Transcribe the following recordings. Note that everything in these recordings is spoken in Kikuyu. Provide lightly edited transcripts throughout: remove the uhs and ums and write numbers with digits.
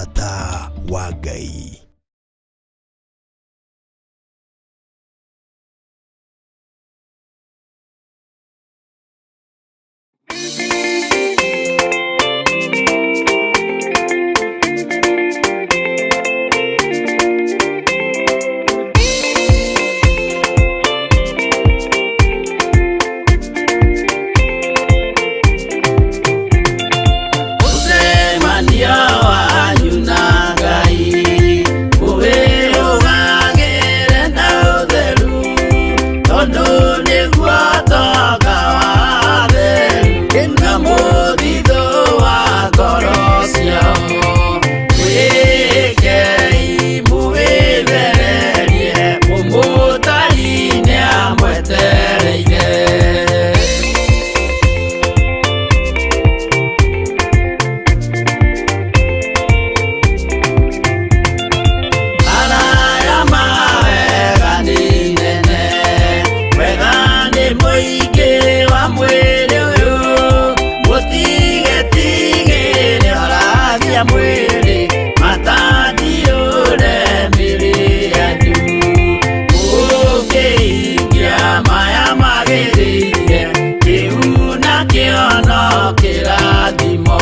Mũrata wa Ngai. Mũcemanio wanyu na Ngai ũwĩrũgagĩre na ũtheru, tondũ nĩguo tonga wa atheru na mũthithũ wa ngoro ciao. Mwĩkei mũwĩthererie, mũmũtari nĩamwetereire. Araya mawega nĩ nene, wega nĩ mũingĩ wa mwĩrĩ ũyũ, mũtigetigĩre ũragia mwĩrĩ, matandiũre mĩrĩ yanyu. Mũkĩhingia maya magĩrĩire, kĩu nakĩo no kĩrathimo.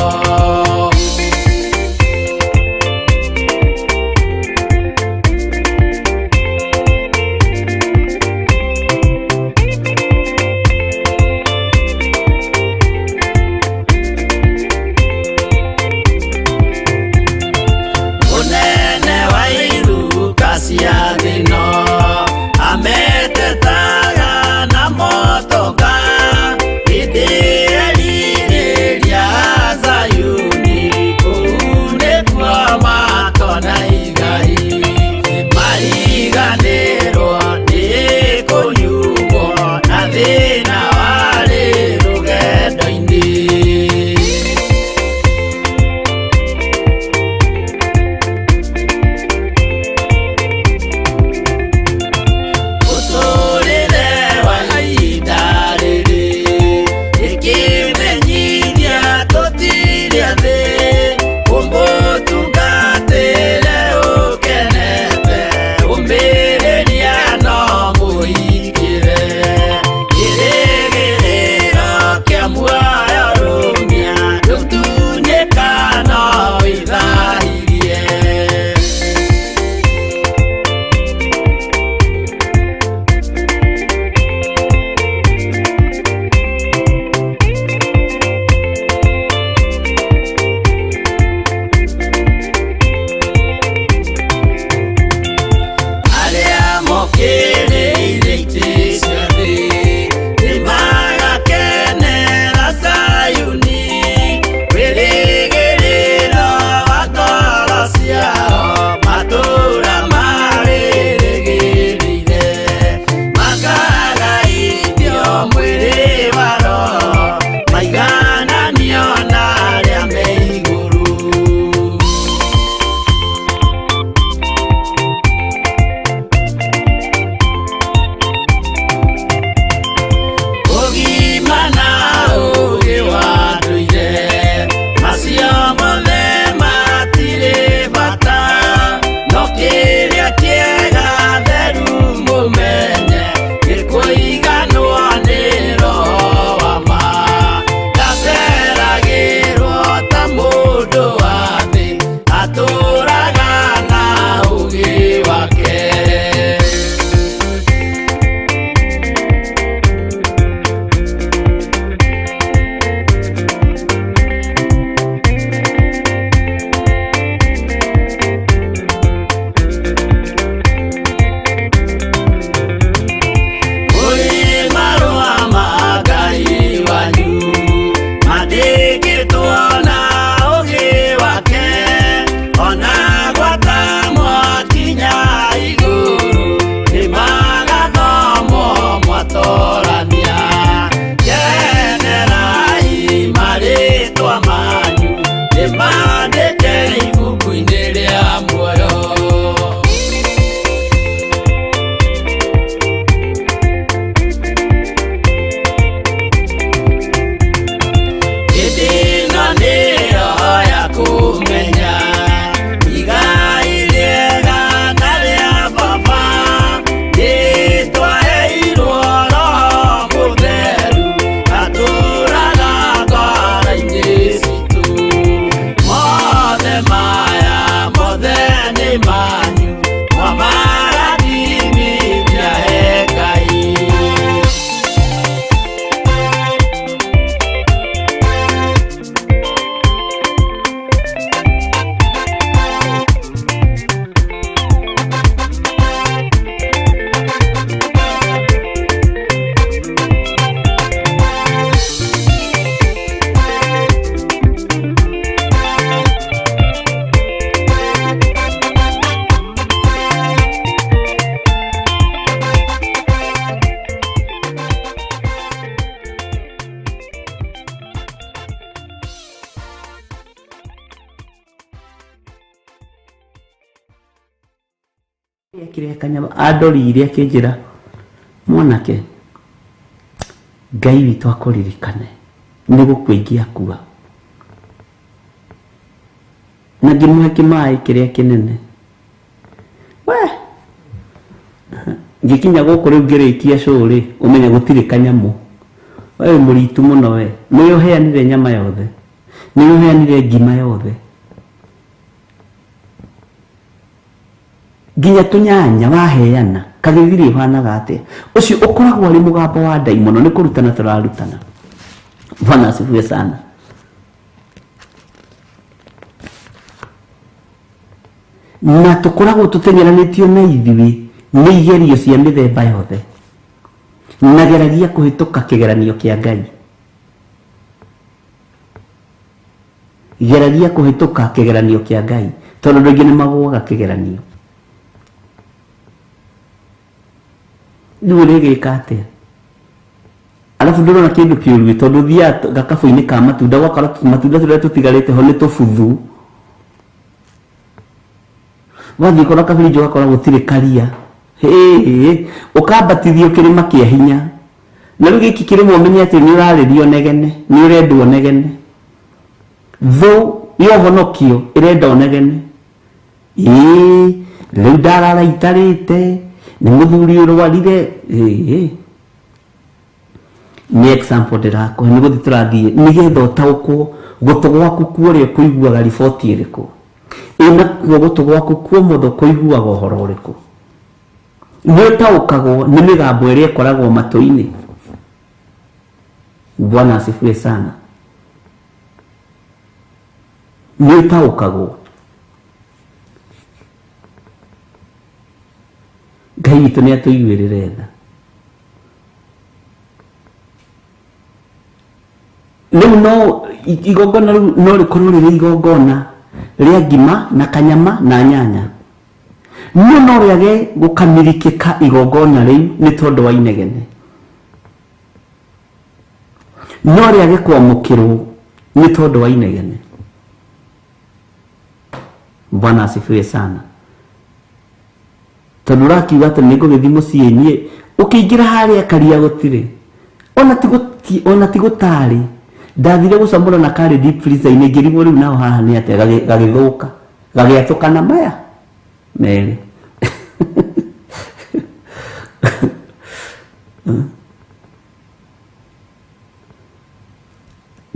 Kĩrĩa kanyama andorire akĩnjĩra, mwanake, Ngai witũ akũririkane, nĩ gũkua ingĩakua. Na ngĩmũhe kĩmaĩ kĩrĩa kĩnene. We ngĩkinya gũkũ rĩu ngĩrĩkia show rĩ, ũmenye gũtirĩ kanyamũ. We wĩ mũritu mũno we, nĩwe ũheanire nyama yothe, nĩwe ũheanire ngima yothe, nginya tũnyanya waheana. Kagĩthiri ũhanaga atĩa? Ũcio ũkoragwo arĩ mũgambo wa ndaimono, nĩ kũrutana tũrarutana. Bwana asifiwe sana. Na tũkoragwo tũteng'eranĩtio na ithuĩ nĩ igerio cia mĩthemba yothe, na geragia kũhĩtũka kĩgeranio kĩa Ngai, geragia kũhĩtũka kĩgeranio kĩa Ngai, tondũ andũ aingĩ nĩ magũaga kĩgeranio. Rĩu ũrĩgĩka atĩa? Arabu ndũrona kĩndũ kĩũru, tondũ ũthiaga gakabũ-inĩ ka matunda, ũgakora matunda tũrĩa tũtigarĩte ho nĩ tũbuthu. Wathiĩ kũrora kabiriji ũgakora gũtirĩ karia. Hĩĩ, ũkambatithio kĩrĩma kĩa hinya. Na rĩu gĩkĩ kĩrĩma ũmenye atĩ nĩ ũrarĩrio negene, nĩ ũrendwo negene. Thũ ya ũhonokio ĩrenda ũnegene. Ĩĩ, rĩu ndarara itarĩte, nĩ mũthuri ũrwarire. Ĩĩ. Nĩ example ndĩrakũhe, nĩ gũthiĩ tũrathiĩ nĩgetha ũtaũkwo gũtũ gwaku kuo ũrĩa kũiguaga riboti ĩrĩkũ. Ĩ nakuo gũtũ gwaku kuo mũthũ kũiguaga ũhoro ũrĩkũ? Nĩ ũtaũkagwo nĩ mĩgambo ĩrĩa ĩkoragwo matũ-inĩ. Bwana asifiwe sana. Nĩ ũtaũkagwo. Ngai witũ nĩ atũiguĩrĩre tha. Rĩu no igongona rĩu no rĩkorwo rĩrĩ igongona rĩa ngima na kanyama na nyanya, no no rĩage gũkamirikĩka igongona rĩu nĩ tondũ wa inegene, no rĩage kwamũkĩrwo nĩ tondũ wa inegene. Bwana asifiwe sana. Tondũ ũrakiuga atĩ nĩ ngũgĩthiĩ mũciĩ niĩ, ũkĩingĩra harĩa karia gũtirĩ, ona ti ona ti gũtarĩ. Ndathire gũcamũra na karĩ deep freezer-inĩ, ngĩrigwo rĩu naho haha nĩ atĩa, gagĩthũka, gagĩatũkana maya merĩ.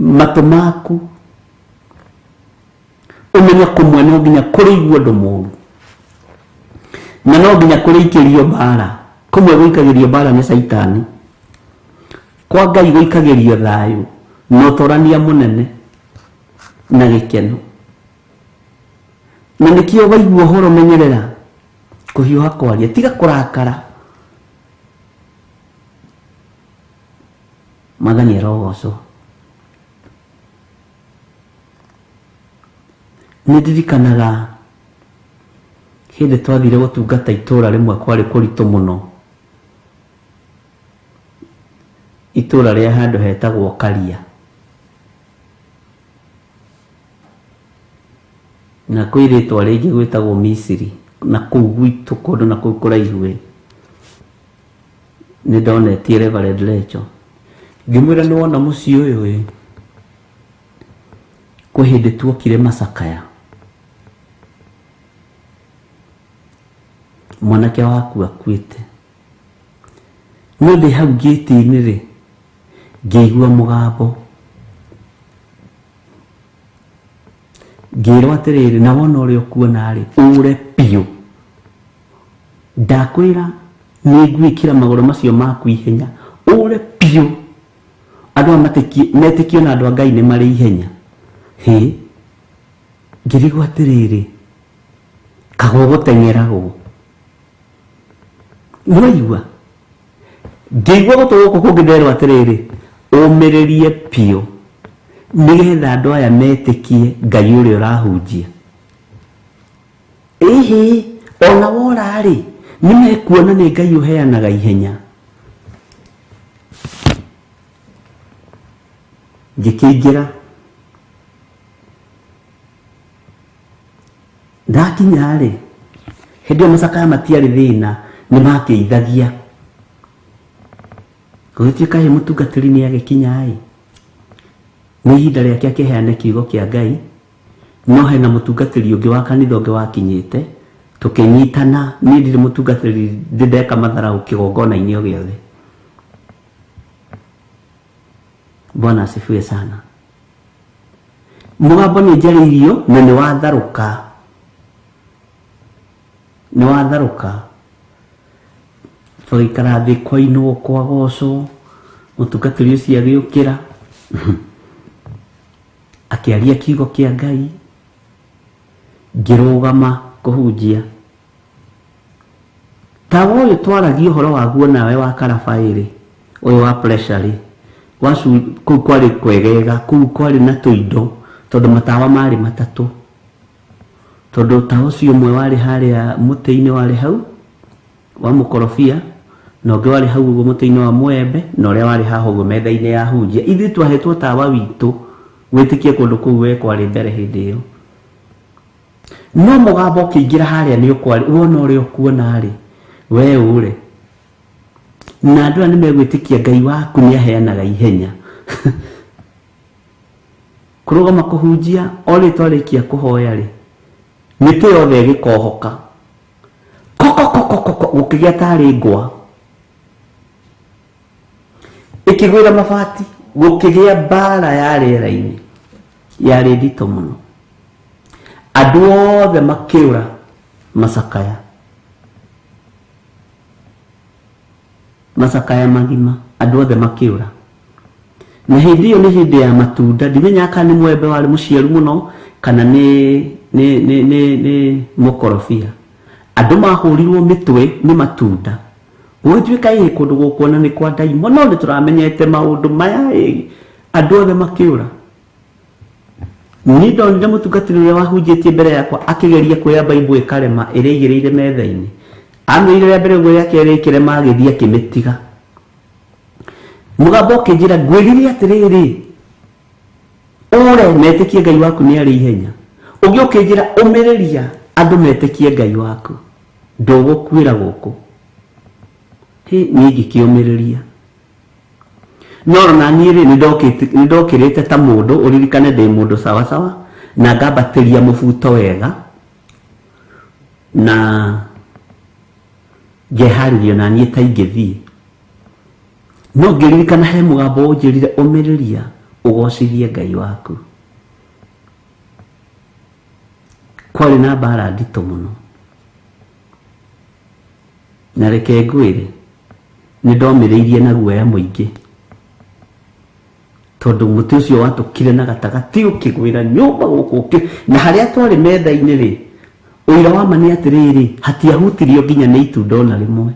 Matũ maku ũmenye kũmwe no nginya kũrĩiguo ũndũ mũru, na no nginya kũrĩikĩrio mbara. Kũmwe gũikagĩrio mbara nĩ caitani, kwa Ngai gũikagĩrio thayũ na ũtorania mũnene na gĩkeno. Na nĩkĩo waigua ũhoro, menyerera kũhiũha kwaria, tiga kũrakara. Mwathani arogocwo. Nĩ ndirikanaga hĩndĩ twathire gũtungata itũra rĩmwe kwarĩ kũritũ mũno, itũra rĩa handũ hetagwo Karia. Na kwĩ rĩtwa rĩngĩ gwĩtagwo Misiri, na kũu gwitũ kũndũ na kũu kũraihu ĩ. Nĩ ndonetie Reverend Lecho, ngĩmwĩra, nĩ wona mũciĩ ũyũ ĩ, kwĩ hĩndĩ tuokire macakaya, mwanake waku akuĩte, no ndĩ hau ngĩti-inĩ rĩ, ngĩigua mũgambo, ngĩrwo atĩrĩrĩ, na wona ũrĩa ũkuona rĩ, ũre biũ. Ndakwĩra nĩ ngwĩkĩra magũrũ macio maku ihenya, ũre biũ. Andũ aya metĩkio na andũ a Ngai nĩ marĩ ihenya. Hĩ, ngĩrigwo atĩrĩrĩ, kaga ũgũteng'eragwo nĩwaigua. Ngĩigua gũtũ gũkũ kũngĩ nderwo atĩrĩrĩ, ũmĩrĩrie biũ nĩgetha andũ aya metĩkie Ngai ũrĩa ũrahunjia. Ĩhĩ, ona wora rĩ, nĩ mekuona nĩ Ngai ũheanaga ihenya. Ngĩkĩingĩra, ndakinya rĩ, Hĩndĩ ĩyo macakaya matiarĩ thĩna, nĩ makĩithagia. Gũgĩtuĩka ĩ mũtungatĩri nĩ agĩkinya ĩ, nĩ ihinda rĩake akĩheane kiugo kĩa Ngai, no hena mũtungatĩri ũngĩ wa kanitha ũngĩ wakinyĩte, tũkĩnyitana, niĩ ndirĩ mũtungatĩri ndĩ ndeka matharaũ kĩgongona-inĩ o gĩothe. Bwana asifiwe sana. Mũgambo nĩ njarĩirio na nĩ watharũka, nĩ watharũka. Tũgĩikara thĩ kwainwo kwagocwo, mũtungatĩri ũcio agĩũkĩra akĩaria kiugo kĩa Ngai, ngĩrũgama kũhunjia. Tawa ũyũ twaragia ũhoro waguo nawe wa karabaĩ rĩ, ũyũ wa pressure rĩ, kũu kwarĩ kwegega, kũu kwarĩ na tũindo, tondũ matawa marĩ matatũ. Tondũ tawa ũcio ũmwe warĩ harĩa mũtĩ-inĩ warĩ hau, wa mũkorobia, na ũngĩ warĩ hau ũguo mũtĩ-inĩ wa mũembe, na ũrĩa warĩ haha ũguo metha-inĩ ya hunjia. Ithuĩ twahetwo tawa witũ, wĩtĩkie kũndũ kũu we kwarĩ mbere hĩndĩ ĩyo. No mũgambo ũkĩingĩra harĩa nĩ ũkwarĩ, wona ũrĩa ũkuona rĩ, we ũre. Na andũ aya nĩ megwĩtĩkia Ngai waku nĩ aheanaga ihenya. Kũrũgama kũhunjia, o rĩ twarĩkia kũhoya rĩ, mĩtĩ yothe ĩgĩkohoka. Koko, koko, koko, gũkĩgĩa tarĩ ngwa. Ĩkĩgwĩra mabati, gũkĩgĩa mbara ya rĩera-inĩ. Yarĩ nditũ mũno. Andũ othe makĩũra macakaya. Macakaya magima, andũ othe makĩũra. Na hĩndĩ ĩyo nĩ hĩndĩ ya matunda, ndimenyaga kana nĩ mwembe warĩ mũciaru mũno kana nĩ mũkorobia. Andũ mahũrirwo mĩtwe nĩ matunda. Gũgĩtuĩka ĩ kũndũ gũkũ ona nĩ kwa ndaimono, no nĩ tũramenyete maũndũ maya ĩ, andũ othe makĩũra. Niĩ ndonire mũtungatĩri ũrĩa wahunjĩtie mbere yakwa akĩgeria kuoya Bible ĩkarema ĩrĩa aigĩrĩire metha-inĩ. Amĩoire rĩa mbere ũguo rĩa kerĩ ĩkĩrema agĩthiĩ akĩmĩtiga. Mũgambo ũkĩnjĩra ngwĩrire atĩrĩrĩ, ũre metĩkie Ngai waku nĩ arĩ ihenya. Ũngĩ ũkĩnjĩra ũmĩrĩria andũ metĩkie Ngai waku, ndũgũkuĩra gũkũ. Hĩ, niĩ ngĩkĩũmĩrĩria. No ona niĩ rĩ, nĩ ndokĩrĩte ta mũndũ, ũririkane ndĩ mũndũ sawa sawa, na ngambatĩria mũbuto wega, na ngeharĩria ona niĩ ta ingĩthiĩ. No ngĩririkana he mũgambo ũnjĩrire ũmĩrĩria ũgocithie Ngai waku. Kwarĩ na mbara nditũ mũno. Na reke ngwĩre, nĩ ndomĩrĩirie na guoya mũingĩ. Tondũ mũtĩ ũcio watũkire na gatagatĩ ũkĩgwĩra nyũmba gũkũ na harĩa twarĩ metha-inĩ rĩ, ũira wa ma nĩ atĩrĩrĩ, hatiahutirio nginya nĩ itunda ona rĩmwe.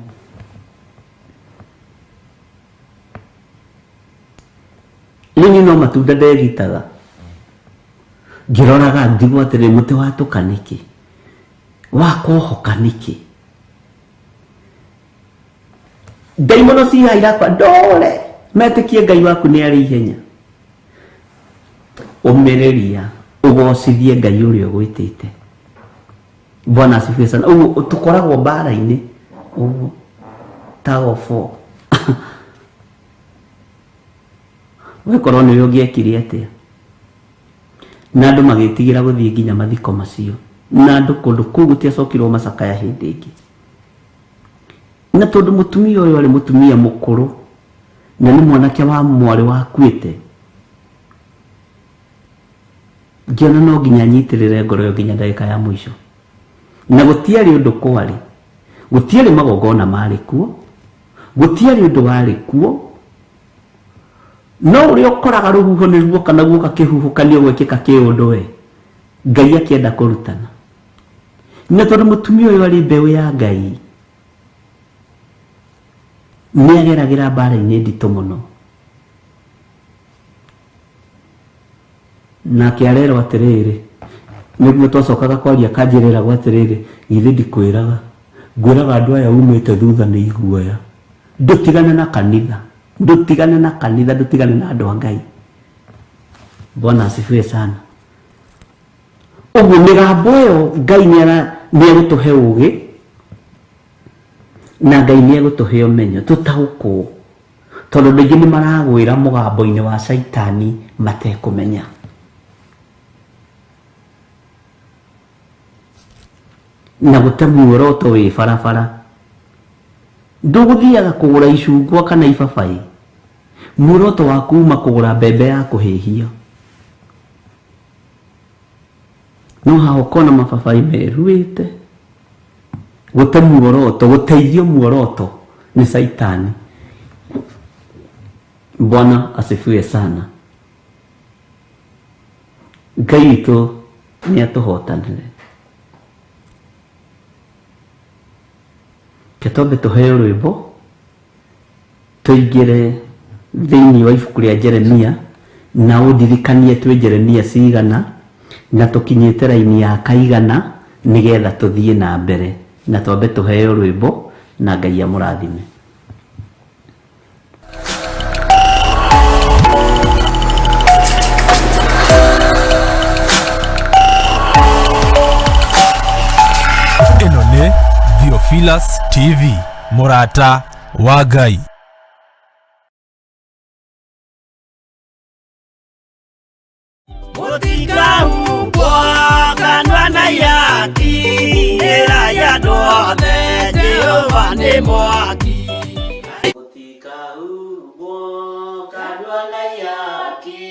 Rĩu niĩ no matunda ndegitaga. Ngĩroraga ndigwo atĩrĩrĩ, mũtĩ watũka nĩkĩ? Wakohoka nĩkĩ? Ndaimono cihaha irakwa, ndore, metĩkie Ngai waku nĩ arĩ ihenya. Ũmĩrĩria, ũgocithie Ngai ũrĩa ũgwĩtĩte. Bwana asifiwe sana. Ũguo tũkoragwo mbara-inĩ ũguo tag of war. Ũgĩkorwo nĩwe ũngĩekire atĩa? Na andũ magĩtigĩra gũthiĩ nginya mathiko macio. Na andũ kũndũ kũu gũtiacokirwo macakaya hĩndĩ ĩngĩ. Na tondũ mũtumia ũyũ arĩ mũtumia mũkũrũ na nĩ mwanake wa mwarĩ wakuĩte, ngĩona no nginya nyitĩrĩre ngoro ĩyo nginya ndagĩka ya mũico. Na gũtiarĩ ũndũ kwarĩ, gũtiarĩ magongona marĩ kuo, gũtiarĩ ũndũ warĩ kuo, no ũrĩa ũkoraga rũhuho nĩ ruoka na guoka kĩhuhũkanio gwekĩka kĩũndũ we, Ngai akĩenda kũrutana. Na tondũ mũtumia ũyũ arĩ mbeũ ya Ngai, nĩ ageragĩra mbara-inĩ nditũ mũno. Nake arerwo atĩrĩrĩ, nĩguo twacokaga kwaria kanjĩra ĩragwo atĩrĩrĩ, githĩ ndikwĩraga, ngwĩraga andũ aya umĩte thutha nĩ iguoya. Ndũtigane na kanitha, ndũtigane na kanitha, ndũtigane na andũ a Ngai. Bwana asifiwe sana. Ũguo mĩgambo ĩyo Ngai nĩ egũtũhe ũgĩ. Na Ngai nĩ egũtũhe ũmenyo tũtaũkwo, tondũ andũ aingĩ nĩ maragwĩra mũgambo-inĩ wa caitani matekũmenya. Na gũte muoroto wĩ barabara, ndũgũthiaga kũgũra icungwa kana ibabaĩ, muoroto waku uma kũgũra mbembe ya kũhĩhia. No haha ũkona mababaĩ meruĩte. Gũte muoroto, gũteithio muoroto nĩ caitani. Bwana asifiwe sana. Ngai witũ nĩ atũhotanĩre. Reke twambe tũheo rwĩmbo tũingĩre thĩinĩ wa ibuku rĩa Jeremia, na ũndirikanie twĩ Jeremia cigana na tũkinyĩte raini ya kaigana, nĩgetha tũthiĩ na mbere. Na twambe tũheo rwĩmbo, na Ngai amũrathime. Ĩno nĩ Theophilus TV, mũrata wa Ngai. Mũtikahumbwo kanua na ihaki, ĩrai andũ othe Jehova nĩ mwaki. Mũtikahumbwo kanua na ihaki,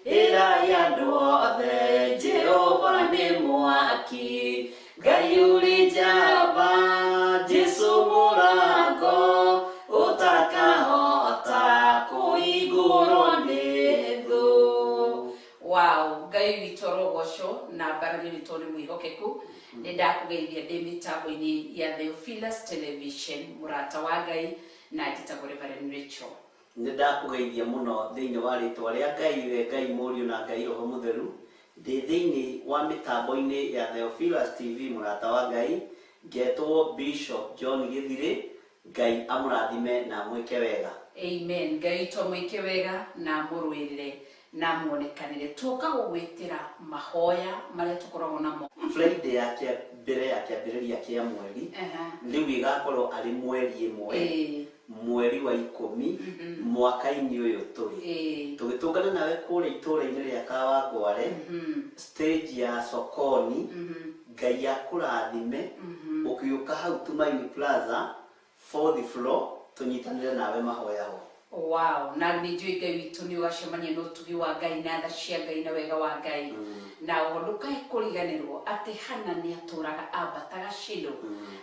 ĩrai andũ othe Jehova nĩ mwaki. Ngai ũrĩ njamba, Jesũ mũrango, ũtakahota kũhingũrwo nĩ thũ. Wow, Ngai witũ arogocwo na mbarario nĩ tondũ nĩ mwĩhokeku. Nĩ ndakũgeithia ndĩ mĩtambo-inĩ ya Theophilus Television, mũrata wa Ngai, na njĩtagwo Reverend Rachel. Nĩ ndakũgeithia mũno thĩinĩ wa rĩtwa rĩa Ngai, we Ngai Mũriũ na Ngai Roho Mũtheru. Ndĩ thĩinĩ wa mĩtambo-inĩ ya Theophilus TV, mũrata wa Ngai, ngetwo Bishop John Gĩthirĩ. Ngai amũrathime na amwĩke wega. Amen. Ngai witũ amwĩke wega na amũrũĩrĩre na amuonekanĩre. Tuoka gũgwĩtĩra mahoya marĩa tũkoragwo namo. Friday ya kĩa mbere ya kĩambĩrĩria kĩa mweri, rĩu ĩgakorwo arĩ mweri ĩmwe, mweri wa 10 mwaka-inĩ ũyũ tũrĩ. Tũgĩtũngana nawe kũrĩa itũũra-inĩ rĩa Kawangware, stage ya Sokoni. Ngai akũrathime ũgĩũka hau Tumaini Plaza, fourth floor, tũnyitanĩre nawe mahoya ho. Wow, na nĩ njũĩ Ngai witũ nĩ ũgacemania na ũtugi wa Ngai na tha cia Ngai na wega wa Ngai. Na oho ndũkae kũriganĩrwo atĩ Hana nĩ atũraga ambataga Shilo,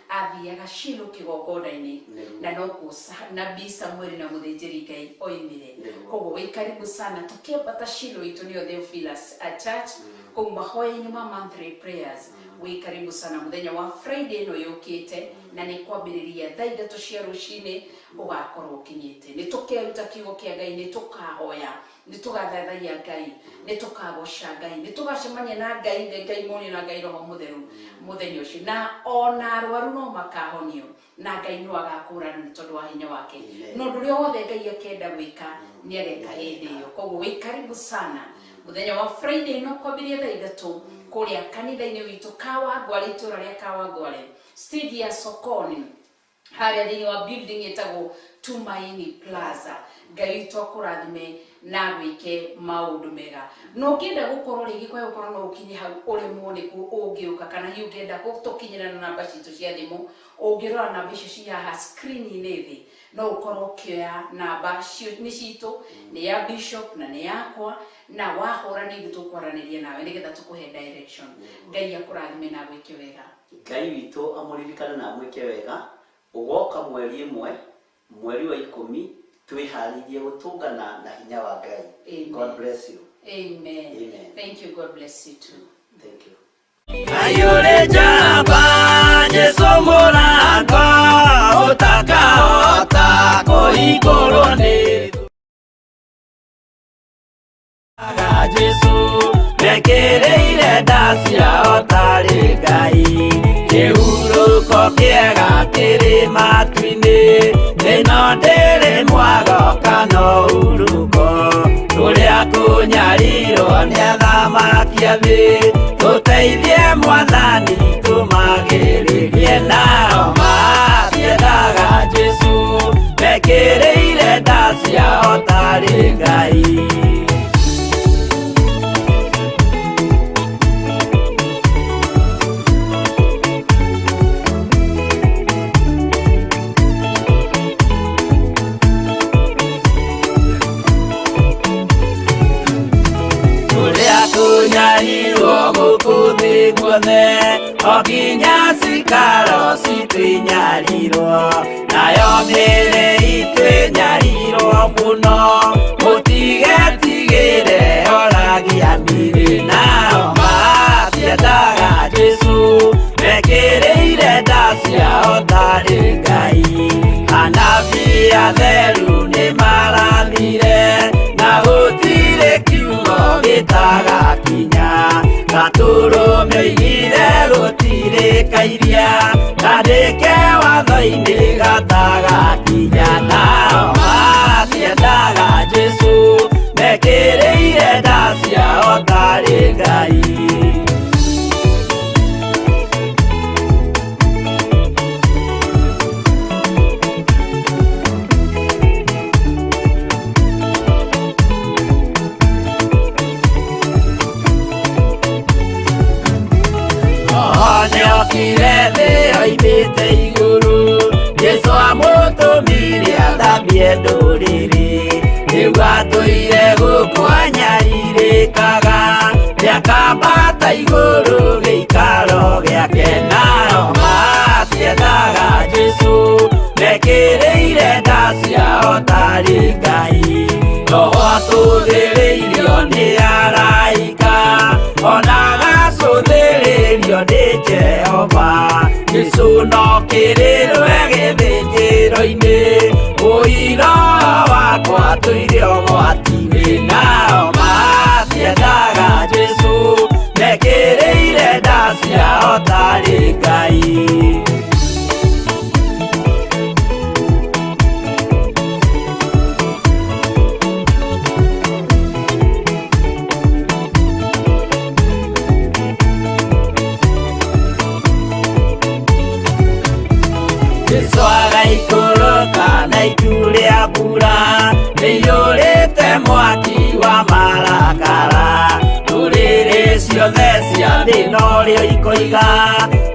athiaga Shilo kĩgongona-inĩ, na nokuo nabii Samueli na mũthĩnjĩri Ngai oimire. Koguo wĩ karibu sana tũkĩambata Shilo itũ nĩyo Theophilus Church, kũu mahoya-inĩ ma monthly prayers. Wĩ karibu sana mũthenya wa Friday ĩno yũkĩte, na nĩ kwambĩrĩria thaa 3 cia rũcinĩ ũgakorwo ũkinyĩte. Nĩ tũkeruta kiugo kĩa Ngai, nĩ tũkahoya, nĩ tũgathathaiya Ngai, nĩ tũkagoca Ngai, nĩ tũgacemania na Ngai Ithe, Ngai Mũriũ na Ngai Roho Mũtheru mũthenya ũcio. Na ona arwaru no makahonio, na Ngai no agakũũrana nĩ tondũ wa hinya wake. Na ũndũ ũrĩa wothe Ngai akenda gwĩka nĩ ageka hĩndĩ ĩyo. Koguo wĩ karibu sana mũthenya wa Friday no kwambĩrĩria thaa 3 kũrĩa kanitha-inĩ witũ Kawangware, itũũra rĩa Kawangware, stage ya Sokoni, harĩa thĩinĩ wa building ĩtagwo Tumaini Plaza. Ngai witũ akũrathime na agwĩke maũndũ mega. Na ũngĩenda gũkorwo rĩngĩ kwaga gũkorwo no ũkinye hau ũremwo nĩkuo ũngĩũka, kana hihi ũngĩenda gũtũkinyĩra na namba citũ cia thimũ, ũngĩrora namba icio ci haha screen-inĩ thĩ, no ũkorwo ũkĩoya namba nĩ citũ, nĩ ya Bishop na nĩ yakwa, na wahũra nĩ ithuĩ tũkwaranĩria nawe nĩgetha tũkũhe direction. Ngai akũrathime na agwĩke wega. Ngai witũ amũririkane na amwĩke wega. Ũgoka mweri 1, mweri wa 10, twĩharĩirie gũtũngana na hinya wa Ngai. Amen. God bless you. Amen. Amen. Thank you. God bless you too. Thank you. Ngai ũrĩ njamba, Jesũ mũrango, ũtakahota kũhingũrwo nĩ thũ. Jesũ mekĩrĩire nda ciao tarĩ Ngai, kĩhurũko kĩega kĩrĩ matu-inĩ, ĩno ndĩrĩ mwago kana ũhurũko, kũrĩa kũnyarirwo nĩ athamaki a thĩ, tũteithie Mwathani tũmagĩrĩrie nao matiendaga Ngai. Tũrĩa tũnyarirwo gũkũ thĩ guothe, o nginya cikaro citũ inyarirwo, nayo mĩĩrĩ itũ ĩnyarirwo mũno, mũtigetigĩre oragia mĩĩrĩ. Nao matiendaga Jesũ, mekĩrĩire nda ciao tarĩ Ngai. Anabii atheru nĩmarathire, na gũtirĩ kiugo gĩtagakinya. Gatũrũme oigire gũtirĩ kairia, kandĩke watho-inĩ gatagakinya. Nao matiendaga Jesũ, mekĩrĩire nda ciao tarĩ Ngai. Nĩokire thĩ oimĩte igũrũ, Jesũ amũtũmire athambie ndũrĩrĩ. Rĩu atũire gũkũ anyarirĩkaga, nĩakambata igũrũ gĩikaro gĩake. Nao matiendaga Jesũ, mekĩrĩire nda ciao tarĩ Ngai. Roho atũthĩrĩirio nĩ araika, ona agacũthĩrĩrio nĩ Jehova. Jesũ no kĩrĩrwe gĩthĩnjĩro-inĩ, ũira wakwa tũire ũgwati-inĩ. Nao matiendaga Jesũ, mekĩrĩire nda ciao tarĩ Ngai. Jesũ agaikũrũka na itu rĩa mbura, rĩiyũrĩte mwaki wa marakara. Ndũrĩrĩ ciothe cia thĩ norĩo ikoiga,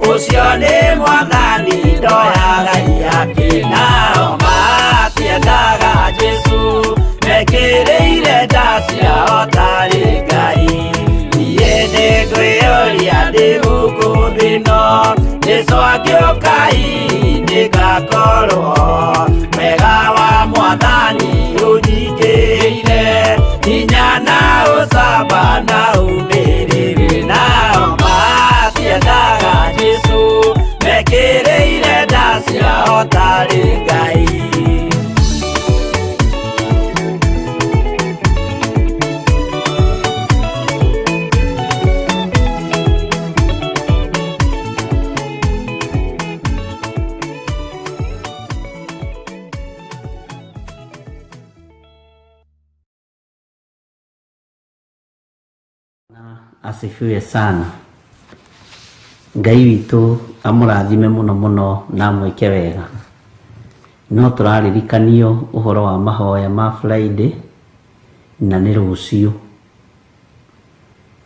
ũcio nĩ Mwathani ndoyaga iyake. Nao matiendaga Jesũ, mekĩrĩire nda ciao tarĩ Ngai. Niĩ nĩngwĩyũria ndĩ gũkũ thĩ ĩno, Jesũ angĩũka hihi nĩngakorwo. Wega wa Mwathani ũnyingĩhĩire, hinya na ũcamba na ũmĩrĩru. Nao matiendaga Jesũ, mekĩrĩire nda ciao tarĩ Ngai. Asifiwe sana. Ngai witũ amũrathime mũno mũno na amwĩke wega. No tũraririkanio ũhoro wa mahoya ma Friday na nĩ rũciũ,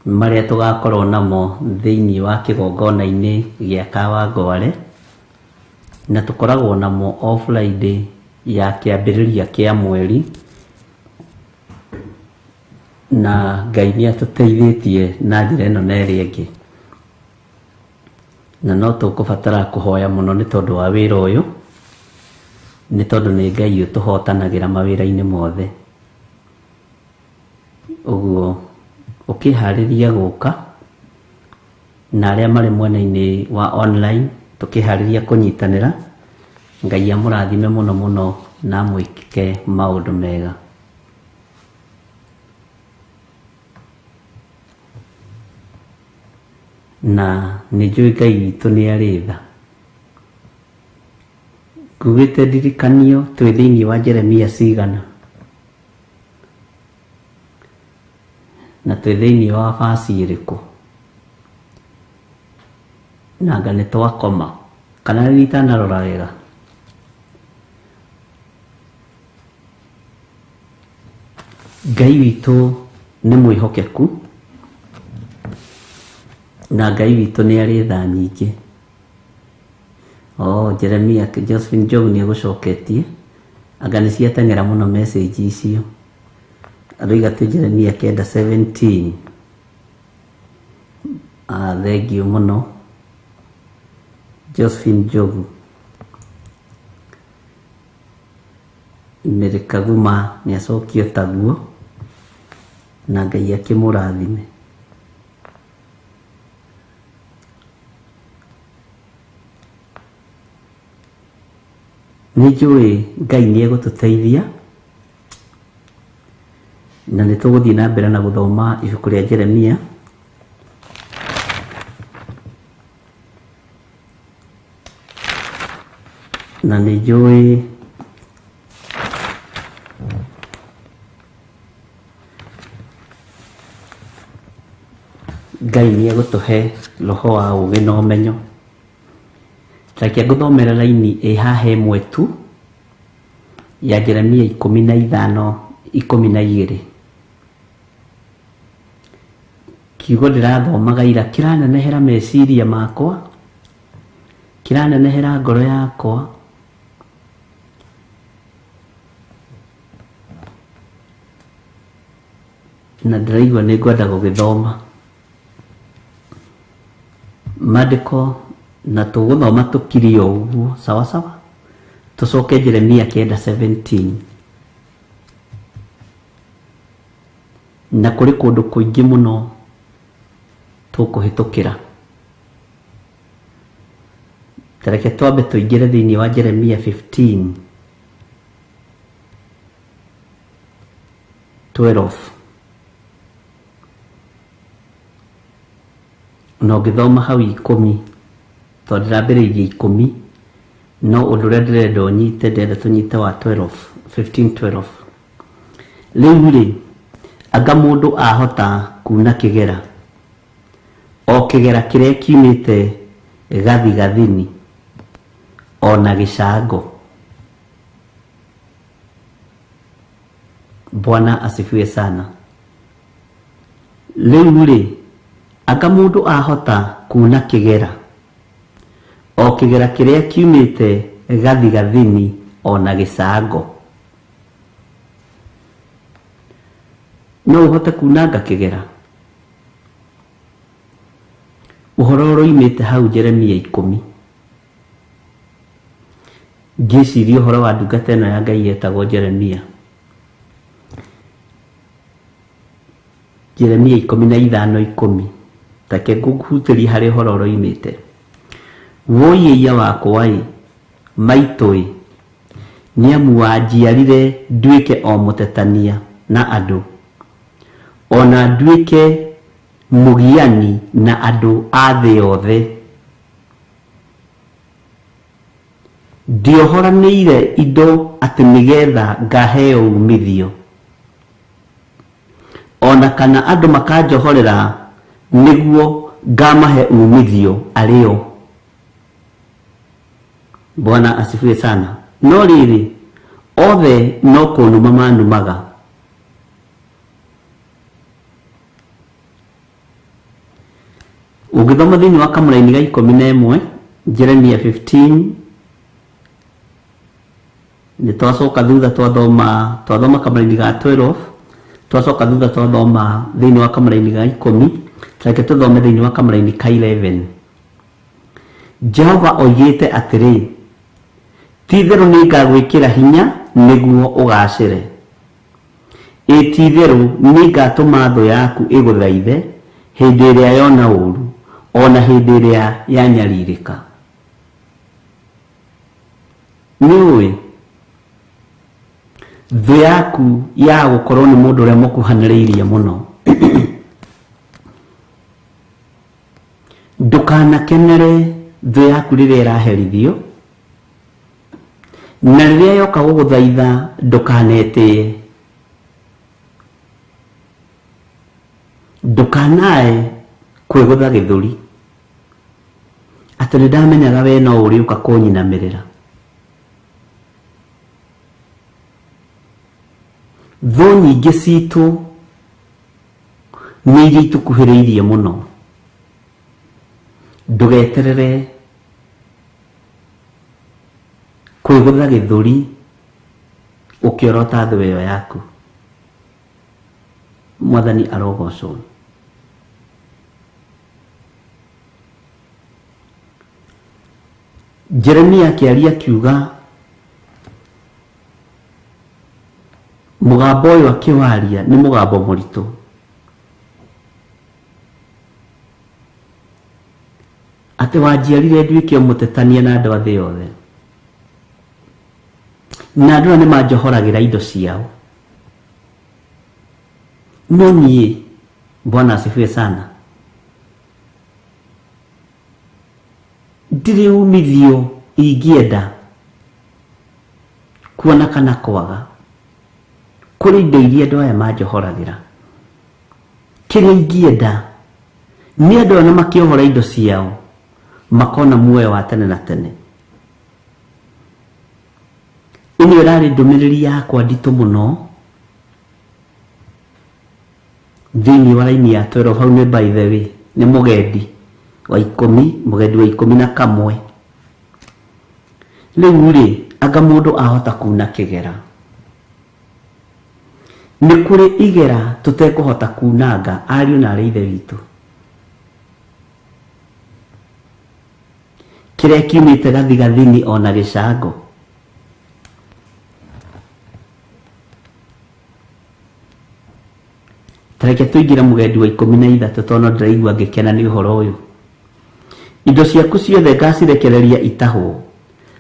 marĩa tũgakorwo namo thĩinĩ wa kĩgongona-inĩ gĩa Kawangware, na tũkoragwo namo o Friday ya kĩambĩrĩria kĩa mweri, na Ngai nĩ atũteithĩtie na njĩra ĩno na ĩrĩa ĩngĩ. Na no tũkũbatara kũhoya mũno nĩ tondũ wa wĩra ũyũ, nĩ tondũ nĩ Ngai ũtũhotanagĩra mawĩra-inĩ mothe. Ũguo ũkĩharĩria gũka, na arĩa marĩ mwena-inĩ wa online tũkĩharĩria kũnyitanĩra, Ngai amũrathime mũno mũno na amwĩke maũndũ mega. Na nĩ njũĩ Ngai witũ nĩ arĩ tha. Ngugĩte ndirikanio twĩ thĩinĩ wa Jeremia cigana, na twĩ thĩinĩ wa baci ĩrĩkũ, na anga nĩ twakoma kana nĩ itanarora wega. Ngai witũ nĩ mwĩhokeku na Ngai witũ nĩ arĩ tha nyingĩ. Oh, Jeremia, Josephine Njogu nĩ egũcoketie. Anga nĩ ciateng'era mũno message icio. Aroiga tu Jeremia 9:17. Ah, thengiũ mũno Josephine Njogu. Mary Kaguma nĩ acokio taguo na Ngai akĩmũrathime. Nĩ njũĩ Ngai nĩ egũtũteithia na nĩ tũgũthiĩ na mbere na gũthoma ibuku rĩa Jeremia. Na nĩ njũĩ Ngai nĩ egũtũhe roho wa ũũgĩ na ũmenyo. Reke ngũthomere raini ĩ haha ĩmwe tu ya Jeremia 15:12. Kiugo ndĩrathomaga ira kĩranenehera meciria makwa, kĩranenehera ngoro yakwa. Na ndĩraigua nĩ ngwenda gũgĩthoma maandĩko, na tũgũthoma tũkirie o ũguo sawa sawa, tũcoke Jeremia 9:17. Na kũrĩ kũndũ kũingĩ mũno tũkũhĩtũkĩra. Tareke twambe tũingĩre thĩinĩ wa Jeremia 15:12. Na ũngĩthoma hau 10, tondũ ndĩrambĩrĩirie 10, no ũndũ ũrĩa ndĩrenda ũnyite, ndĩrenda tũnyite wa 12, 15:12. Rĩu rĩ, anga mũndũ ahota kuna kĩgera, o kĩgera kĩrĩa kiumĩte gathigathini, ona gĩcango. Bwana asifiwe sana. Rĩu rĩ, anga mũndũ ahota kuna kĩgera, o kĩgera kĩrĩa kiumĩte gathigathini, ona gĩcango. No ũhote kunanga kĩgera? Ũhoro ũroimĩte hau Jeremia 10. Ngĩciria ũhoro wa ndungata ĩno ya Ngai yetagwo Jeremia. Jeremia 15:10. Take ngũhutĩrie harĩ ũhoro ũroimĩte. Wũi ĩiya wakwa ĩ, maitũ ĩ, nĩamu wanjiarire nduĩke o mũtetania na andũ, ona nduĩke mũgiani na andũ a thĩ yothe. Ndiohoranĩire indo atĩ nĩgetha ngaheo umithio, ona kana andũ makanjohorera nĩguo ngamahe umithio arĩo. Bwana asifiwe sana. No rĩrĩ, othe no kũnuma manumaga. Ũngĩthoma thĩinĩ wa kamũraini ga 11, Jeremia 15, nĩ twacoka thutha twathoma kamũraini ga 12, twacoka thutha twathoma thĩinĩ wa kamũraini ga 10, reke tũthome thĩinĩ wa kamũraini ka 11. Jehova oigĩte atĩrĩ, ti-itherũ nĩngagwĩkĩra hinya nĩguo ũgacĩre. Ĩ ti-itherũ nĩngatũma thũ yaku ĩgũthaithe hĩndĩ ĩrĩa yona ũũru, ona hĩndĩ ĩrĩa yanyarirĩka. Nĩũĩ thũ yaku ya gũkorwo nĩ mũndũ ũrĩa mũkuhanĩrĩirie mũno. Ndũkanakenere thũ yaku rĩrĩa ĩraherithio, na rĩrĩa yoka gũgũthaitha ndũkanetĩe. Ndũkanae kwĩgũtha gĩthũri atĩ nĩ ndamenyaga we no ũrĩũka kũnyinamĩrĩra. Thũ nyingĩ citũ nĩ iria itũkuhĩrĩirie mũno. Ndũgeterere kwĩgũtha gĩthũri ũkĩorota thũ ĩyo yaku. Mwathani arogocwo. Jeremia akĩaria akiuga mũgambo ũyũ akĩwaria nĩ mũgambo mũritũ. Atĩ wanjiarire nduĩke mũtetania na andũ a thĩ yothe, na andũ aya nĩ manjohoragĩra indo ciao. No niĩ, Bwana asifiwe sana, ndirĩ umithio ingĩenda kuona kana kwaga kũrĩ indo iria andũ aya manjohoragĩra. Kĩrĩa ingĩenda nĩ andũ aya makĩohora indo ciao makona muoyo wa tene na tene. Ĩno ĩrarĩ ndũmĩrĩri yakwa nditũ mũno thĩinĩ wa raini ya 12. Hau nĩ by the way nĩ mũgendi wa ikũmi, mũgendi wa 11. Rĩu rĩ, anga mũndũ ahota kuna kĩgera? Nĩ kũrĩ igera tũtekũhota kunanga, ariũ na arĩ ithe witũ. Kĩrĩa kiumĩte gathigathini ona gĩcango. Tareke tũingĩre mũgendi wa 13 tondũ no ndĩraigua ngĩkena nĩ ũhoro ũyũ. Indo ciaku ciothe ngacirekereria itahwo,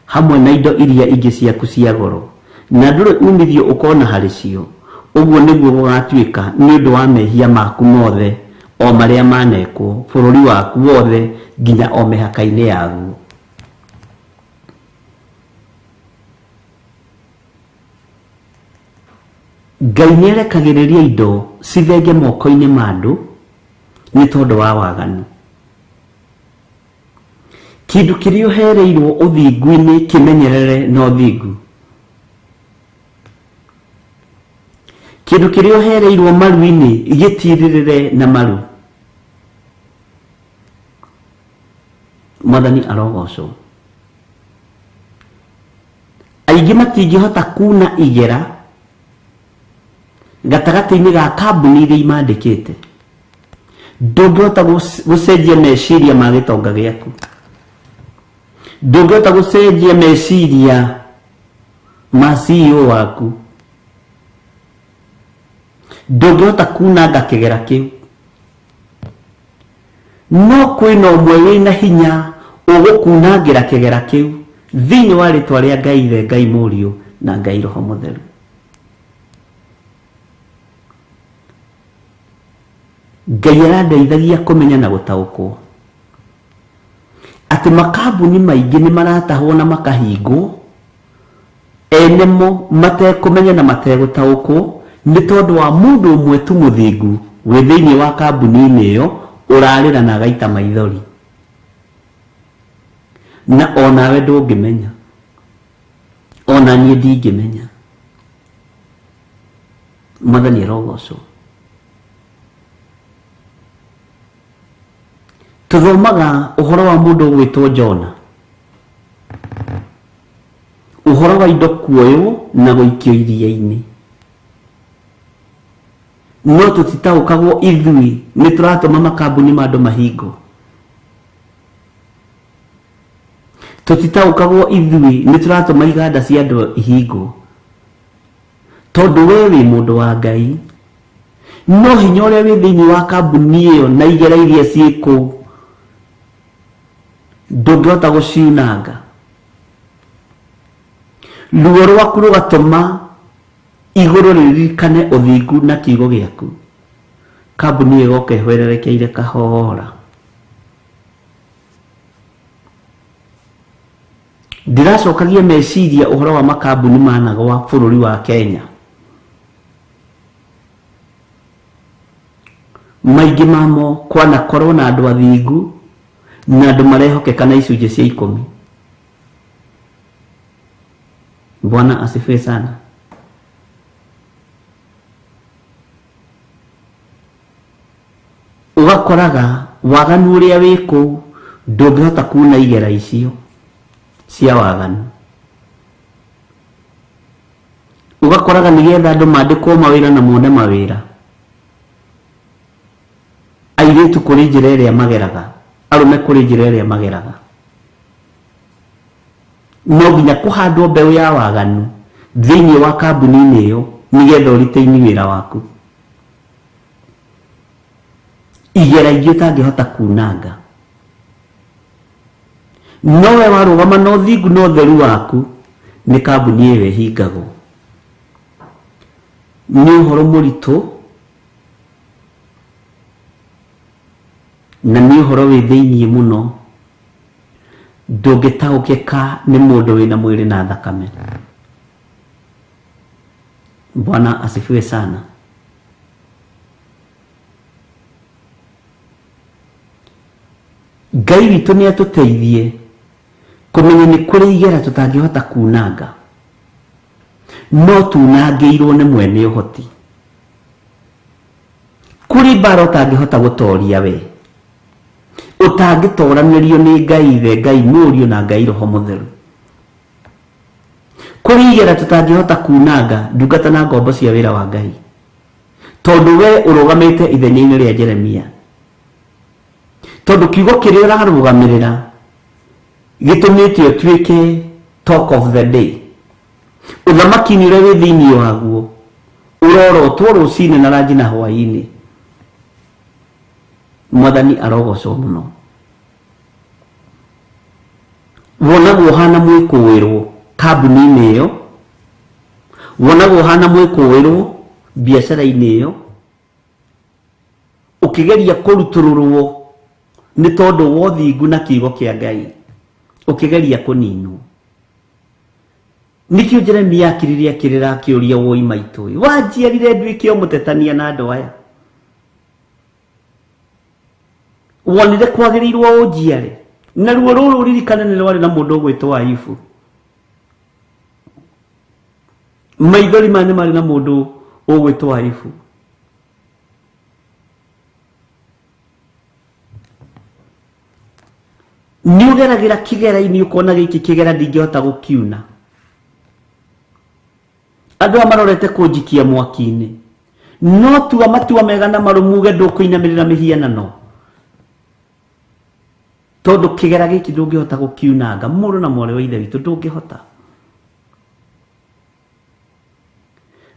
hamwe na indo iria ingĩ ciaku cia goro, na ndũrĩ umithio ũkona harĩ cio. Ũguo nĩguo gũgatuĩka nĩ ũndũ wa mehia maku mothe o marĩa manekwo bũrũri waku wothe nginya o mĩhaka-inĩ yaguo. Ngai nĩ arekagĩrĩria indo cithenge moko-inĩ ma andũ nĩ tondũ wa waganu. Kĩndũ kĩrĩa ũhereirwo ũthingu-inĩ kĩmenyerere na ũthingu. Kĩndũ kĩrĩa ũhereirwo maru-inĩ gĩtirĩrĩre na maru. Mwathani arogocwo. Aingĩ matingĩhota kuna igera gatagatĩ-inĩ ga kambuni iria imandĩkĩte. Ndũngĩhota gũcenjia meciria ma gĩtonga gĩaku. Ndũngĩhota gũcenjia meciria ma CEO waku. Ndũngĩhota kunanga kĩgera kĩu. No kwĩna ũmwe wĩna hinya ũgũkunangĩra kĩgera kĩu thĩinĩ wa rĩtwa rĩa Ngai Ithe, Ngai Mũriũ na Ngai Roho Mũtheru. Ngai arandeithagia kũmenya na gũtaũkwo atĩ makambuni maingĩ nĩ maratahwo na makahingwo, ene mo matekũmenya na mategũtaũkwo, nĩ tondũ wa mũndũ ũmwe tu mũthingu wĩ thĩinĩ wa kambuni-inĩ ĩyo ũrarĩra na agaita maithori, na onawe ndũngĩmenya, ona niĩ ndingĩmenya. Mwathani arogocwo. Tũthomaga ũhoro wa mũndũ ũgwĩtwo Jona, ũhoro wa indo kuoywo na gũikio iria-inĩ, no tũtitaũkagwo ithuĩ nĩ tũratũma makambuni ma andũ mahingwo. Tũtitaũkagwo ithuĩ nĩ tũratũma iganda cia andũ ihingwo, tondũ we wĩ mũndũ wa Ngai. No hinya ũrĩa wĩ thĩinĩ wa kambuni ĩyo na igera iria ciĩ kũu ndũngĩhota gũciunanga. Ruo rwaku rũgatũma igũrũ rĩririkane ũthingu na kiugo gĩaku. Kambuni ĩyo ĩgoka ĩhwererekeire kahora. Ndĩracokagia meciria ũhoro wa makambuni managwa bũrũri wa Kenya. Maingĩ mamo kwanakorwo na andũ athingu na andũ marehokeka na icunjĩ cia 10. Bwana asifiwe sana. Ũgakoraga waganu ũrĩa wĩ kũu ndũngĩhota kuna igera icio cia waganu. Ũgakoraga nĩgetha andũ mandĩkwo mawĩra na mone mawĩra, airĩtu kũrĩ njĩra ĩrĩa mageraga, arũme kũrĩ njĩra ĩrĩa mageraga. No nginya kũhandwo mbeũ ya waganu thĩinĩ wa kambuni-inĩ ĩyo nĩgetha ũritaini wĩra waku. Igera ingĩ ũtangĩhota kunanga, nowe warũgama na ũthingu na ũtheru waku, nĩ kambuni ĩyo ĩhingagwo. Nĩ ũhoro mũritũ na nĩ ũhoro wĩ thĩiniĩ mũno, ndũngĩtaũkĩka nĩ mũndũ wĩna mwĩrĩ na thakame. Bwana asifiwe sana. Ngai witũ nĩ atũteithie kũmenya nĩ kũrĩ igera tũtangĩhota kunanga, no tunangĩirwo nĩ mwene ũhoti. Kũrĩ mbara ũtangĩhota gũtoria we, ũtangĩtoranĩrio nĩ Ngai Ithe, Ngai Mũriũ na Ngai Roho Mũtheru. Kũrĩ igera tũtangĩhota kunanga ndungata na ngombo cia wĩra wa Ngai, tondũ we ũrũgamĩte ithenya-inĩ rĩa Jeremia, tondũ kiugo kĩrĩa ũrarũgamĩrĩra gĩtũmĩte ũtuĩke talk of the day. Ũthamaki-inĩ ũrĩa wĩ thĩinĩ waguo ũrorotwo rũcinĩ na ranji na hwaĩ-inĩ. Mwathani arogocwo mũno. Wonagwo ũhana mwĩkũĩrwo kambuni-inĩ ĩyo, wonagwo ũhana mwĩkũĩrwo biacara-inĩ ĩyo, ũkĩgeria kũrutũrũrwo nĩ tondũ wa ũthingu na kiugo kĩa Ngai, ũkĩgeria kũninwo. Nĩkĩo Jeremia akirire akĩrĩra akĩũria, woi maitũ, wanjiarire nduĩke o mũtetania na andũ aya, wonire kwagĩrĩirwo ũnjiare. Na ruo rũrũ ũririkane nĩ rwarĩ na mũndũ ũgwĩtwo Ayubu. Maithori maya nĩ marĩ na mũndũ ũgwĩtwo Ayubu. Nĩ ũgeragĩra kĩgera-inĩ ũkona gĩkĩ kĩgera ndingĩhota gũkiuna. Andũ aya marorete kũnjikia mwaki-inĩ, no tua matua mega na marũmu uge ndũkũinamĩrĩra mĩhianano, tondũ kĩgera gĩkĩ ndũngĩhota gũkiunanga. Mũrũ na mwarĩ wa Ithe witũ, ndũngĩhota.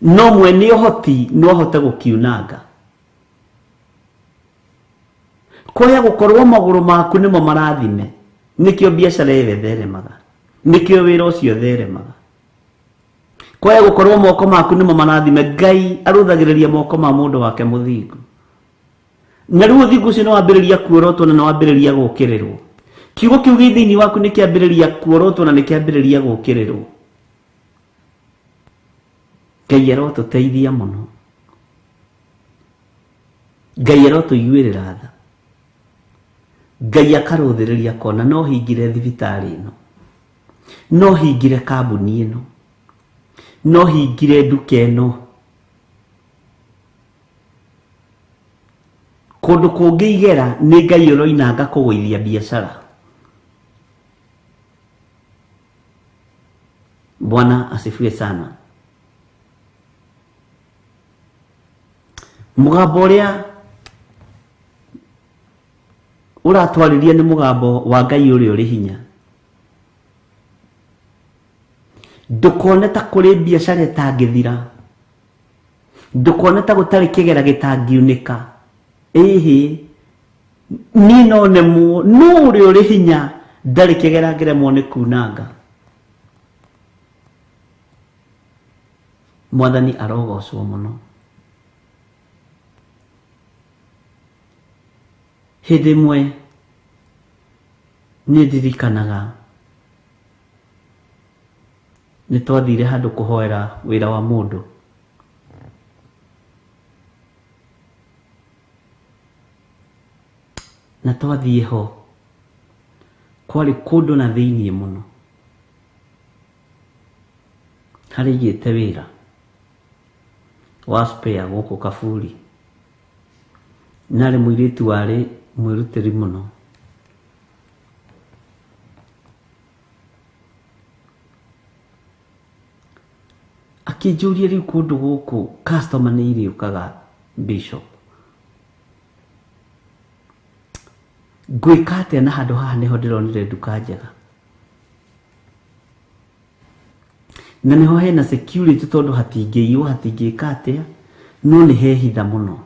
No mwene ũhoti no ahote gũkiunanga. Kwaya gũkorwo magũrũ maku nĩmo marathime, nĩkĩo biacara ĩyo ĩtheremaga, nĩkĩo wĩra ũcio ũtheremaga. Kwaya gũkorwo moko maku nĩmo marathime, Ngai arũthagĩrĩria moko ma mũndũ wake mũthingu. Na rĩu ũthingu ũcio nĩ wambĩrĩria kuorotwo na nĩ wambĩrĩria gũũkĩrĩrwo. Kiugo kĩu gĩ thĩinĩ waku nĩ kĩambĩrĩria kuorotwo na nĩ kĩambĩrĩria gũũkĩrĩrwo. Ngai arotũteithia mũno. Ngai arotũiguĩrĩra tha. Ngai akarũthĩrĩria kona no hingire thibitarĩ ĩno, no hingire kambuni ĩno, no hingire nduka ĩno. Kũndũ kũngĩ igera nĩ Ngai ũroinanga kũgũithia biacara. Bwana asifiwe sana. Mũgambo ũrĩa ũratwarĩria nĩ mũgambo wa Ngai ũrĩa ũrĩ hinya. Ndũkone ta kũrĩ biacara ĩtangĩthira, ndũkone ta gũtarĩ kĩgera gĩtangiunĩka. Ĩhĩ, niĩ no nemwo, no ũrĩa ũrĩ hinya ndarĩ kĩgera ngĩremwo nĩ kunanga. Mwathani arogocwo mũno. Hĩndĩ ĩmwe nĩ ndirikanaga nĩ twathire handũ kũhoera wĩra wa mũndũ. Na twathiĩ ho kwarĩ kũndũ na thĩiniĩ mũno, harĩa aigĩte wĩra wa spare gũkũ Kaburi. Narĩ mũirĩtu warĩ mwĩrutĩri mũno. Akĩnjũria rĩu kũndũ gũkũ customer nĩ irĩũkaga Bishop, ngwĩka atĩa na handũ haha nĩho ndĩronire nduka njega na nĩho hena security tondũ hatingĩiywo hatingĩka atĩa, no nĩ hehitha mũno.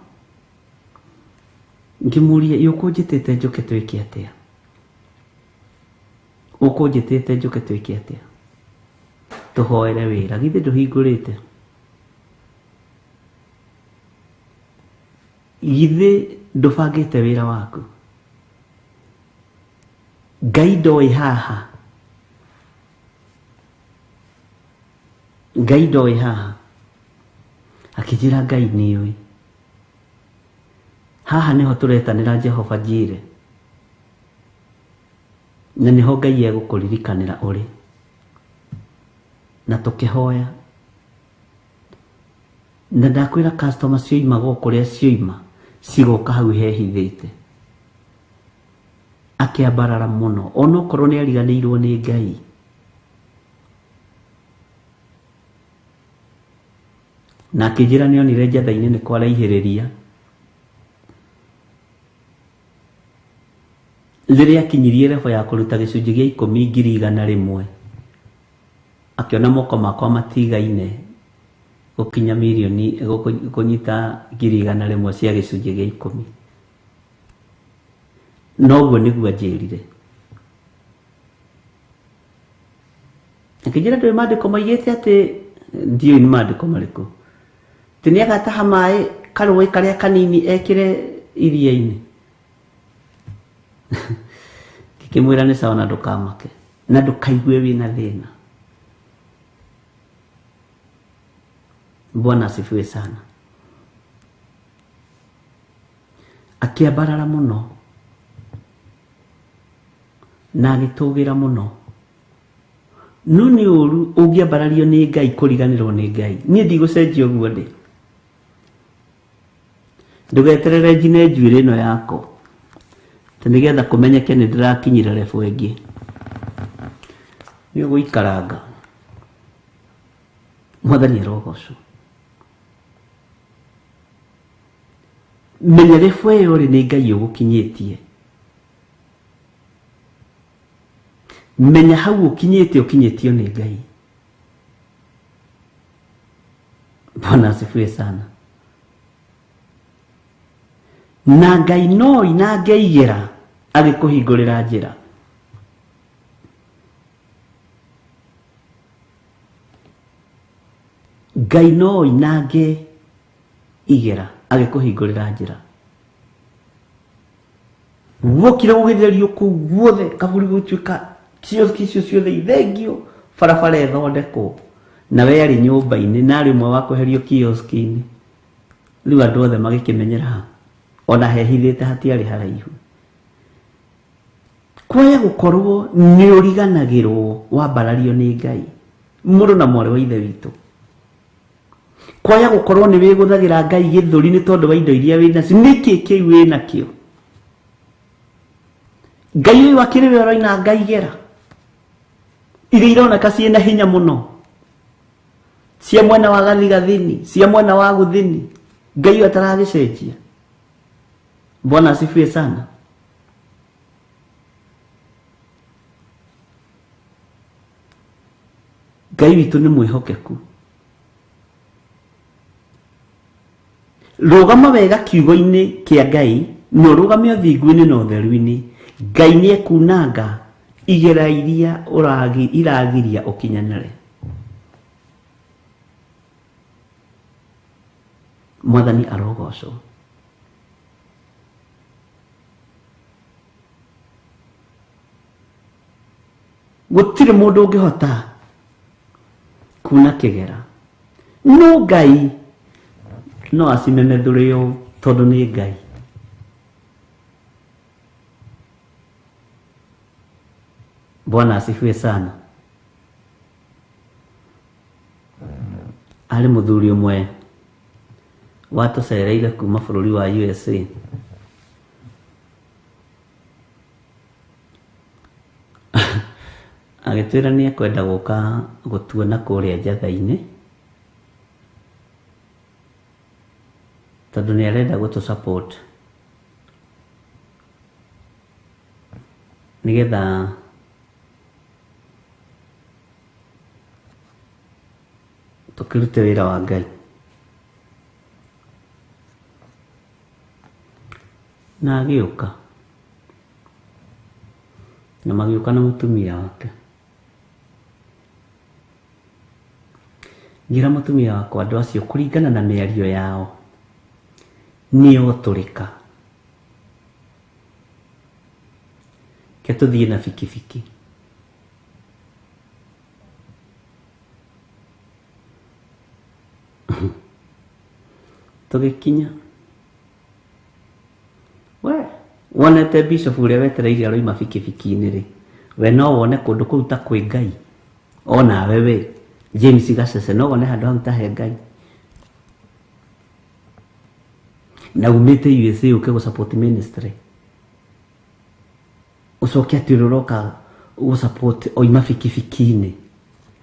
Ngĩmũria ũkũnjĩtĩte njũke twĩke atĩa, ũkũnjĩtĩte njũke twĩke atĩa, tũhoere wĩra, githĩ ndũhingũrĩte, githĩ ndũbangĩte wĩra waku, Ngai ndoĩ haha, Ngai ndoĩ haha. Akĩnjĩra Ngai nĩũĩ haha nĩho tũretanĩra Jehova Jire, na nĩho Ngai egũkũririkanĩra ũrĩ. Na tũkĩhoya, na ndakwĩra customer cioima kũrĩa cioima cigoka hau hehithĩte. Akĩambarara mũno onokorwo nĩ ariganĩirwo nĩ Ngai. Na akĩnjĩra nĩonire njatha-inĩ nĩ kwaraihĩrĩria. Rĩrĩa akinyirie level ya kũruta gĩcunjĩ gĩa 10 100,000, akĩona moko makwa matigaine gũkinya mirioni kũnyita 100,000 cia gĩcunjĩ gĩa 10. Noguo nĩguo anjĩrire. Akĩnjĩra ndũĩ maandĩko maigĩte atĩ ndiũĩ nĩ maandĩko marĩkũ, atĩ nĩagataha maĩ karũĩ karĩa kanini ekĩre iria-inĩ. Ngĩkĩmwĩra nĩ sawa na ndũkamake na ndũkaigue wĩna thĩna. Bwana asifiwe sana. Akĩambarara mũno na agĩtũgĩra mũno. No nĩ ũru ũngĩambarario nĩ Ngai kũriganĩrwo nĩ Ngai. Niĩ ndigũcenjia ũguo ndĩ. Ndũgeterere njine njuĩrĩ ĩno yakwa atĩ nĩgetha kũmenyeke nĩ ndĩrakinyire level ĩngĩ. Nĩ ũgũikaranga. Mwathani arogocwo. Menya level ĩyo rĩ nĩ Ngai ũgũkinyĩtie. Menya hau ũkinyĩte ũkinyĩtio nĩ Ngai. Bwana asifiwe sana. Na Ngai no inange igera agĩkũhingũrĩra njĩra. Ngai no inange igera agĩkũhingũrĩra njĩra. Guokire gũgĩtherio kũu guothe kaburi gũtuĩka kioski icio ciothe ithengio, barabara ĩthondekwo, na we arĩ nyũmba-inĩ na arĩ ũmwe wa kweherio kioski-inĩ. Rĩu andũ othe magĩkĩmenyera ha, ona hehithĩte hatiarĩ haraihu. Kwaya gũkorwo nĩ ũriganagĩrwo wambarario nĩ Ngai, mũrũ na mwarĩ wa ithe witũ. Kwaya gũkorwo nĩ wĩgũthagĩra Ngai gĩthũri nĩ tondũ wa indo iria wĩ nacio. Nĩkĩ kĩu wĩ nakĩo? Ngai ũyũ akĩrĩ we ũroina Ngai igera iria ironeka ciĩna hinya mũno, cia mwena wa gathigathini, cia mwena wa gũthini, Ngai ũyũ ataragĩcenjia. Bwana asifiwe sana. Ngai witũ nĩ mwĩhokeku. Rũgama wega kiugo-inĩ kĩa Ngai na ũrũgame ũthingu-inĩ na ũtheru-inĩ. Ngai nĩ ekunanga igera iria iragiria ũkinyanĩre. Mwathani arogocwo. Gũtirĩ mũndũ ũngĩhota kuna kĩgera, no Ngai no acimemethũre ũũ tondũ nĩ Ngai. Bwana asifiwe sana. Arĩ mũthuri ũmwe watũcereire kuma bũrũri wa USA. Agĩtwĩra nĩ ekwenda gũka gũtuona kũrĩa njatha-inĩ tondũ nĩ arenda gũtũ support nĩgetha tũkĩrute wĩra wa Ngai. Na agĩũka na magĩũka na mũtumia wake. Ngĩra mũtumia wakwa andũ acio kũringana na mĩario yao nĩo tũrĩka ke tũthiĩ na bikibiki. Tũgĩkinya we wonete bishop ũrĩa wetereire aroima bikibiki-inĩ rĩ, we no wone kũndũ kũu ta kwĩ Ngai onawe we James Gacece no wone handũ hau ta he Ngai na umĩte USA ũke gũ support ministry ũcoke atĩ ũrĩa ũroka gũ support oima bikibiki-inĩ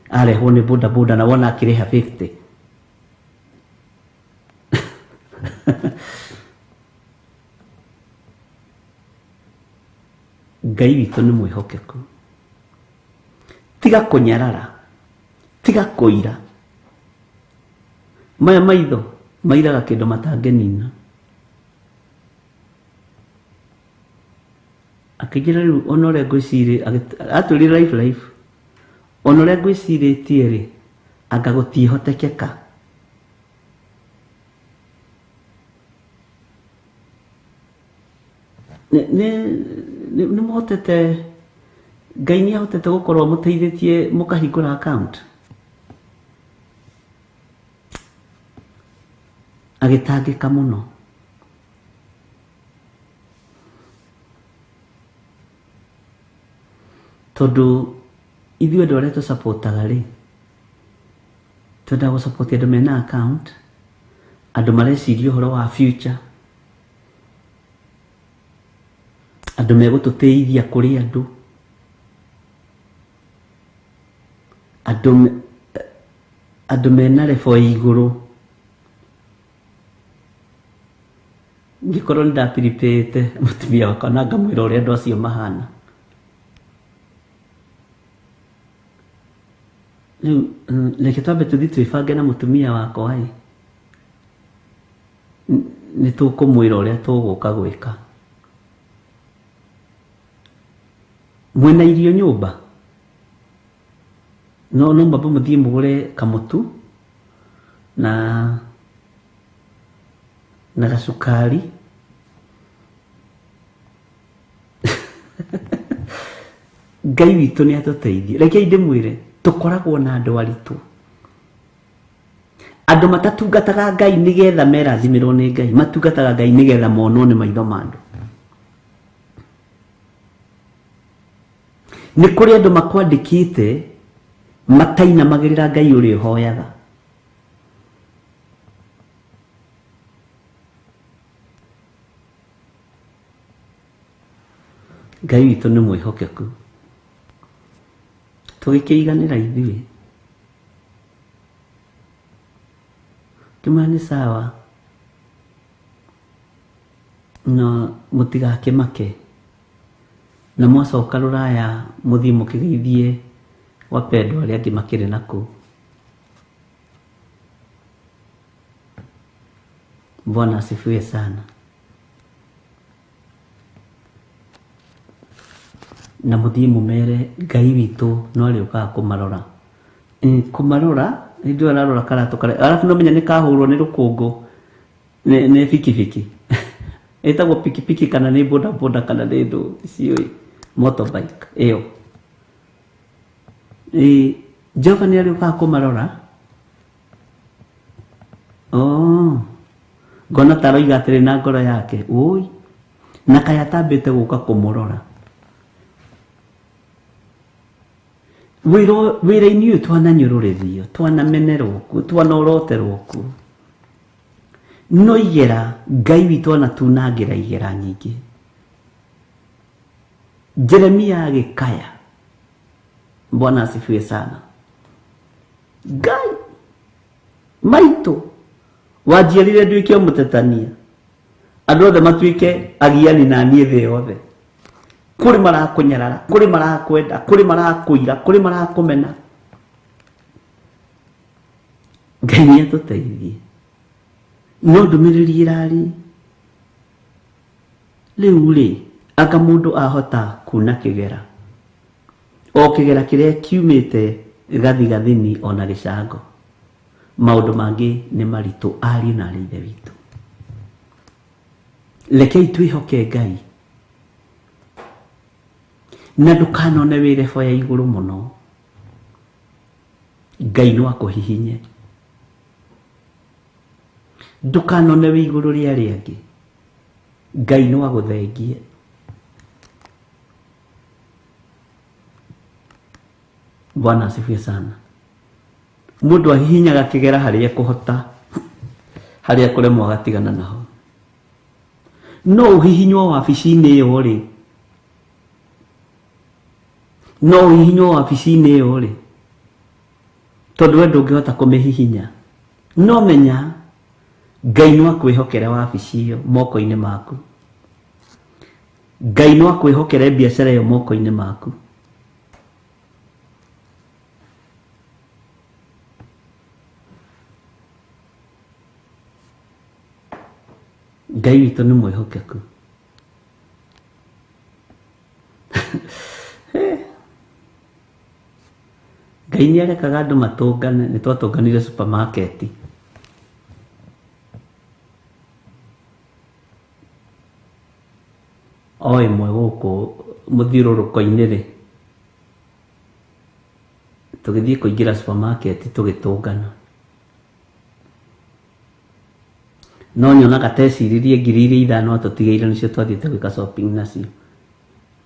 arehwo nĩ boda boda na wona akĩrĩha 50. Ngai witũ nĩ mwĩhokeku. Tiga kũnyarara, tiga kũira. Maya maitho mairaga kĩndũ matangĩnina. Akĩnjĩra rĩu ona ũrĩa ngwĩcirĩ, atwĩrire life life, ona ũrĩa ngwĩcirĩtie rĩ, anga gũtihotekeka. Nĩ mũhotete, Ngai nĩ ahotete gũkorwo mũteithĩtie mũkahingũra account. Agĩtangĩka mũno. Tondũ ithuĩ andũ arĩa tũcapotaga rĩ, twendaga gũcapoti andũ mena account, andũ mareciria ũhoro wa future, andũ megũtũteithia kũrĩ andũ, andũ mena level ya igũrũ. Ngĩkorwo nĩ ndapiripĩte mũtumia wakwa na ngamwĩra ũrĩa andũ acio mahana. Rĩu reke twambe tũthiĩ twĩbange na mũtumia wakwa ĩ, nĩ tũkũmwĩra ũrĩa tũgũka gwĩka. Mwĩna irio nyũmba? No no mwambe mũthiĩ mũgũre kamũtu na gacukari. Ngai witũ nĩ atũteithie. Rekei ndĩmwĩre, tũkoragwo na andũ aritũ, andũ matatungataga Ngai nĩgetha merathimĩrwo nĩ Ngai, matungataga Ngai nĩgetha monwo nĩ maitho ma andũ. Nĩ kũrĩ andũ makwandĩkĩte matainamagĩrĩra Ngai ũrĩa ũhoyaga. Ngai witũ nĩ mwĩhokeku. Tũgĩkĩiganĩra ithuĩ. Kĩmwĩra nĩ sawa, no mũtigakĩmake. Na mwacoka rũraya mũthiĩ mũkĩgeithie wapendwa arĩa angĩ makĩrĩ nakũu. Bwana asifiwe sana. Na mũthiĩ mũmere Ngai witũ no arĩũkaga kũmarora. Kũmarora hĩndĩ ĩyo ararora karatũ karĩa arabu no menya nĩ kahũrwo nĩ rũkũngũ nĩ bikibiki. Ĩtagwo pikipiki kana nĩ boda boda kana nĩ ndũ ciũĩ motorbike ĩyo. Jehova nĩ arĩũkaga kũmarora. Oh, ngona ta aroiga atĩrĩ na ngoro yake, ũi na kaĩ atambĩte gũka kũmũrora. Wĩra-inĩ ũyũ twananyũrũrĩthio, twanamenerwo kuo, twanoroterwo kuo. No igera Ngai witũ anatunangĩra igera nyingĩ. Jeremia agĩkaya Bwana asifiwe sana. Ngai maitũ, wanjiarire nduĩke mũtetania, andũ othe matuĩke agiani na niĩ thĩ yothe. Kũrĩ marakũnyarara, kũrĩ marakwenda, kũrĩ marakũira, kũrĩ marakũmena. Ngai nĩ atũteithie. No ndũmĩrĩri ĩrarĩ rĩu rĩ, anga mũndũ ahota kuna kĩgera, o kĩgera kĩrĩa kiumĩte gathigathini ona gĩcango. Maũndũ mangĩ nĩ maritũ, ariũ na arĩ ithe witũ. Rekei twĩhoke Ngai, na ndũkanone wĩ level ya igũrũ mũno. Ngai no akũhihinye. Ndũkanone wĩ igũrũ rĩa arĩa angĩ, Ngai no agũthengie. Bwana asifiwe sana. Mũndũ ahihinyaga kĩgera harĩa ekũhota, harĩa ekũremwo agatigana naho. No ũhihinywo wabici-inĩ ĩyo rĩ, no ũhihinywo wabici-inĩ ĩyo rĩ, tondũ we ndũngĩhota kũmĩhihinya. No menya Ngai no akwĩhokere wabici ĩyo moko-inĩ maku. Ngai no akwĩhokere biacara ĩyo moko-inĩ maku. Ngai witũ nĩ mwĩhokeku. Ngai nĩ arekaga andũ matũngane. Nĩ twatũnganire supermarket. O ĩmwe gũkũ mũthiũrũrũko-inĩ rĩ, tũgĩthiĩ kũingĩra supermarket tũgĩtũngana. No nyonaga teciririe ngiri iria ithano atũtigĩire nĩcio twathiĩte gwĩka shopping nacio.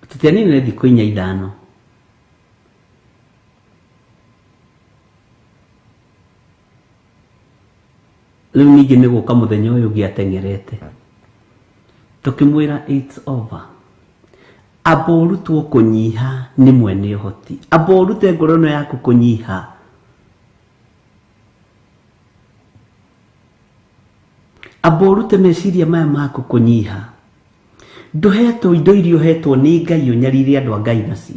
Tũtianinire thikũ inya ithano. Rĩu ningĩ nĩ gũka mũthenya ũyũ ũngĩ ateng'erete. Tũkĩmwĩra it's over. Amba ũrutwo kũnyiha nĩ mwene ũhoti. Amba ũrute ngoro ĩno yaku kũnyiha. Amba ũrute meciria maya maku kũnyiha. Ndũhetwo indo iria ũhetwo nĩ Ngai ũnyarire andũ a Ngai nacio.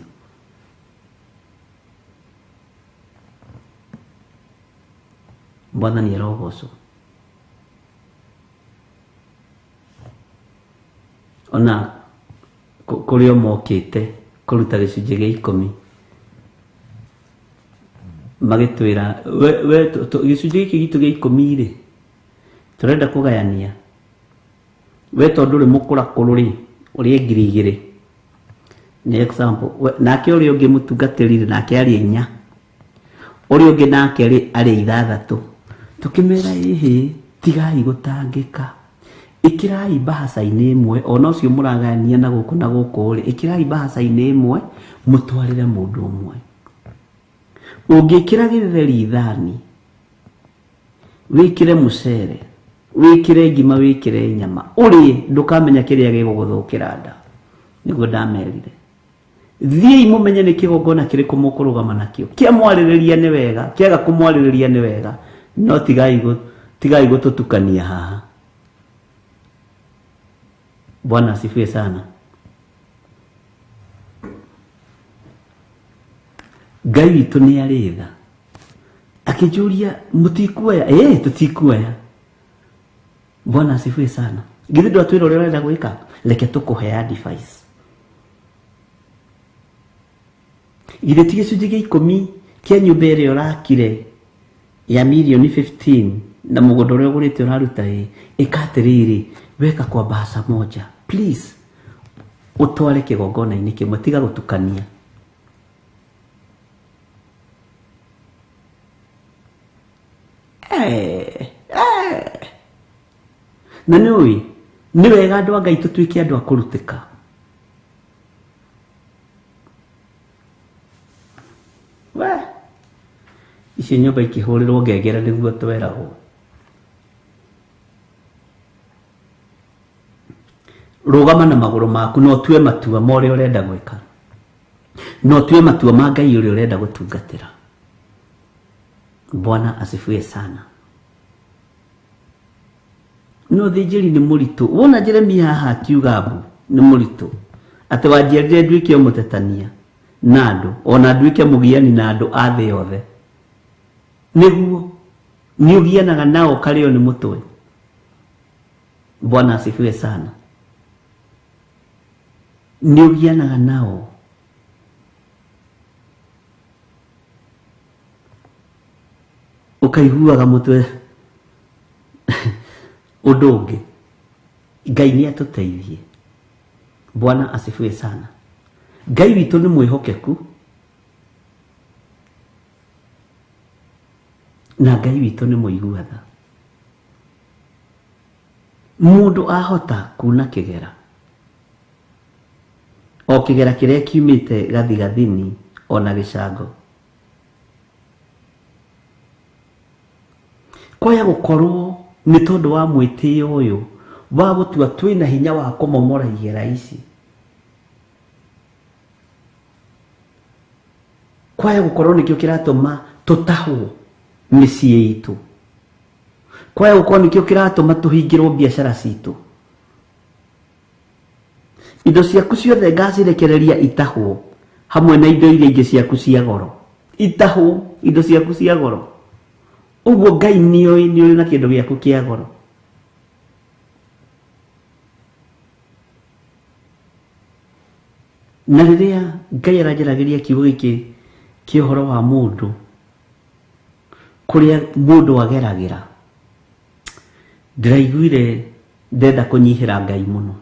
Mwathani arogocwo. Ona kũrĩ o mokĩte kũruta gĩcunjĩ gĩa ikũmi, magĩtwĩra we gĩcunjĩ gĩkĩ gitũ gĩa ikũmi rĩ, tũrenda kũgayania. We tondũ ũrĩ mũkũrakũrũ rĩ, ũrĩe ngiri igĩrĩ. Nĩ example. Nake ũrĩa ũngĩ mũtungatĩri rĩ, nake arĩe inya. Ũrĩa ũngĩ nake rĩ, arĩe ithathatũ. Tũkĩmera ĩhĩ, tigai gũtangĩka. Ĩkĩrai mbahaca-inĩ ĩmwe, ona ũcio mũragayania na gũkũ na gũkũ rĩ, ĩkĩrai mbahaca-inĩ ĩmwe, mũtwarĩre mũndũ ũmwe. Ũngĩkĩra gĩtheri ithani, wĩkĩre mũcere, wĩkĩre ngima, wĩkĩre nyama, ũrĩe, ndũkamenya kĩrĩa gĩgũgũthũkĩra nda. Nĩguo ndamerire. Thiĩi mũmenye nĩ kĩgongona kĩrĩkũ mũkũrũgama nakĩo. Kĩamwarĩrĩria nĩ wega, kĩaga kũmwarĩrĩria nĩ wega, no tigai gũtũtukania haha. Bwana asifiwe sana. Ngai witũ nĩ arĩ tha. Akĩnjũria mũtikuoya? Ĩĩ, tũtikuoya. Bwana asifiwe sana. Githĩ ndwatwĩra ũrĩa ũrenda gwĩka? Reke tũkũhe advice. Githĩ ti gĩcunjĩ gĩa ikũmi kĩa nyũmba ĩrĩa ũrakire ya mirioni 15 na mũgũnda ũrĩa ũgũrĩte ũraruta ĩ, ĩka atĩrĩrĩ, weka kwa bahasha moja. Please, ũtware kĩgongona-inĩ kĩmwe, tiga gũtukania. Na nĩ ũĩ, nĩ wega andũ a Ngai tũtuĩke andũ a kũrutĩka. We, icio nyũmba ikĩhũrĩrwo ngengere nĩguo tweragwo. Rũgama na magũrũ maku na ũtue matua ma ũrĩa ũrenda gwĩka. Na ũtue matua ma Ngai ũrĩa ũrenda gũtungatĩra. Bwana asifiwe sana. No thĩnjĩri nĩ mũritũ. Wona Jeremia haha akiuga mbu nĩ mũritũ, atĩ wanjiarire nduĩke mũtetania na andũ, ona nduĩke mũgiani na andũ a thĩ yothe. Nĩguo nĩ ũgianaga nao ũkarĩo nĩ mũtwe. Bwana asifiwe sana. Nĩ ũgianaga nao. Ũkaiguaga mũtwe ũndũ ũngĩ. Ngai nĩ atũteithie. Bwana asifiwe sana. Ngai witũ nĩ mwĩhokeku na Ngai witũ nĩ mũigua tha. Mũndũ ahota kuna kĩgera, o kĩgera kĩrĩa kiumĩte gathigathini ona gĩcango, kwaya gũkorwo nĩ tondũ wa mwĩtĩo ũyũ wa gũtua twĩna hinya wa kũmomora igera ici, kwaya gũkorwo nĩkĩo kĩratũma tũtahwo mĩciĩ itũ, kwaya gũkorwo nĩkĩo kĩratũma tũhingĩrwo biacara citũ, indo ciaku ciothe ngacirekereria itahwo hamwe na indo iria ingĩ ciaku cia goro, itahwo indo ciaku cia goro. Ũguo Ngai nĩoĩ nĩ ũrĩ na kĩndũ gĩaku kĩa goro. Na rĩrĩa Ngai aranjaragĩria kiugo gĩkĩ kĩa ũhoro wa mũndũ, kũrĩa mũndũ ageragĩra, ndĩraiguire ndenda kũnyihĩra Ngai mũno.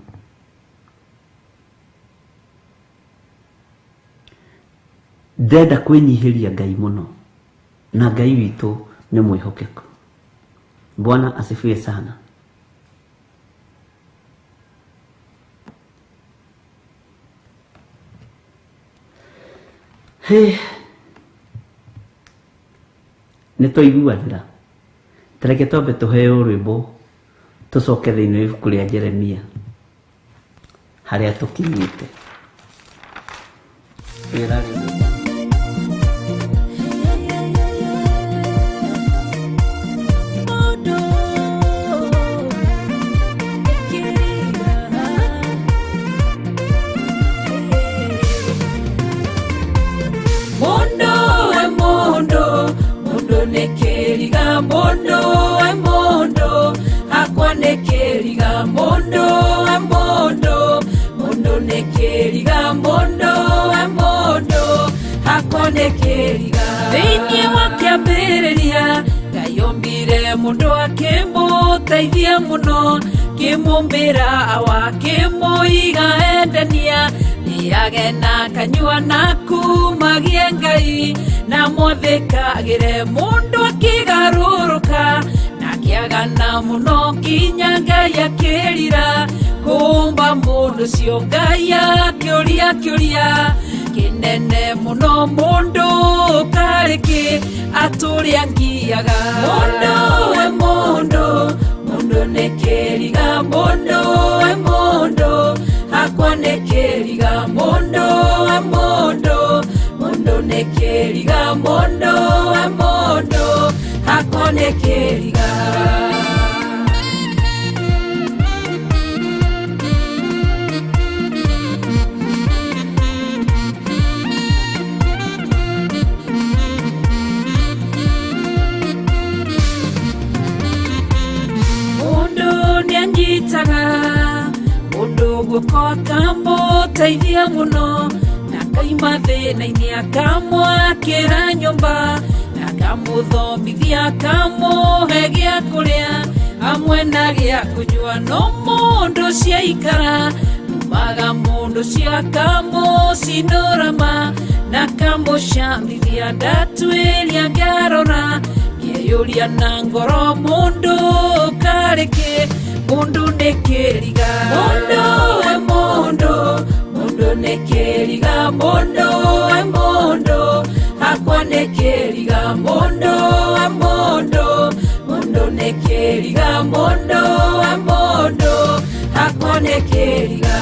Ndenda kwĩnyihĩria Ngai mũno, na Ngai witũ nĩ mwĩhokeku. Bwana asifiwe sana. Hey, nĩ twaiguanĩra. Tareke twambe tũheo rwĩmbo tũcoke thĩinĩ wa ibuku rĩa Jeremia harĩa tũkinyĩte. Wĩra rĩu. Thĩinĩ wa kĩambĩrĩria Ngai ombire mũndũ akĩmũteithia mũno, kĩmũmbĩra awa akĩmũiga endania, nĩage na kanyua na kumagie Ngai, na mwathĩkagĩre mũndũ akĩgarũrũka, na akĩagana mũno nginya Ngai akĩrira kũmba mũndũ ũcio. Ngai akĩũria kĩũria kĩnene mũno, mũndũ karĩ kĩ atũrĩa ngiaga. Mũndũ we mũndũ, mũndũ nĩ kĩriga, mũndũ we mũndũ, hakwa nĩ kĩriga, mũndũ we mũndũ, mũndũ nĩ kĩriga, mũndũ we mũndũ, hakwa nĩ kĩriga. Anyitaga mũndũ guoko akamũteithia mũno, na akaima thĩna-inĩ akamwakĩra nyũmba, na akamũthomithia akamũhe gĩa kũrĩa hamwe na gĩa kũnyua. No mũndũ ũcio aikara numaga mũndũ ũcio akamũcinũrama, na akamũcamithia ndatuĩria ngarora, ngeyũria na ngoro mũndũ karĩ kĩ, mũndũ nĩ kĩriga. Mũndũ we mũndũ, mũndũ nĩ kĩriga, mũndũ we mũndũ, hakwa nĩ kĩriga, mũndũ we mũndũ, mũndũ nĩ kĩriga, mũndũ we mũndũ, hakwa nĩ kĩriga.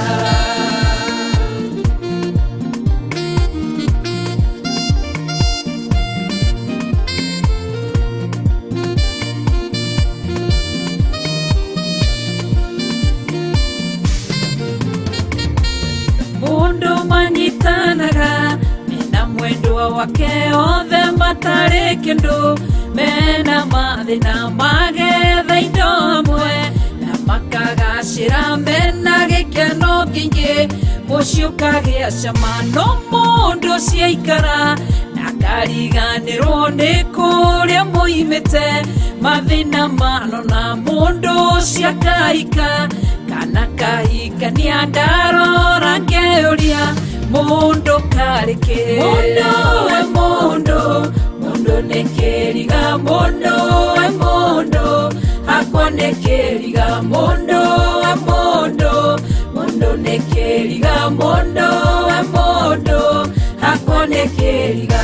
ake othe matarĩ kĩndũ mena mathĩna magetha indo hamwe na makagacĩra mena gĩkeno kĩingĩ mũciĩ ũkagĩa cama no mũndũ ciaikara na akariganĩrwo nĩ kũrĩa mũimĩte mathĩna manona mũndũ ciakaika kana kahikania ndarora ngeyũria mũndũ karĩ kĩ mũndũ we mũndũ mũndũ nĩ kĩriga mũndũ we mũndũ hakwa nĩ kĩriga mũndũ we mũndũ mũndũ nĩ kĩriga mũndũ we mũndũ hakwa nĩ kĩriga.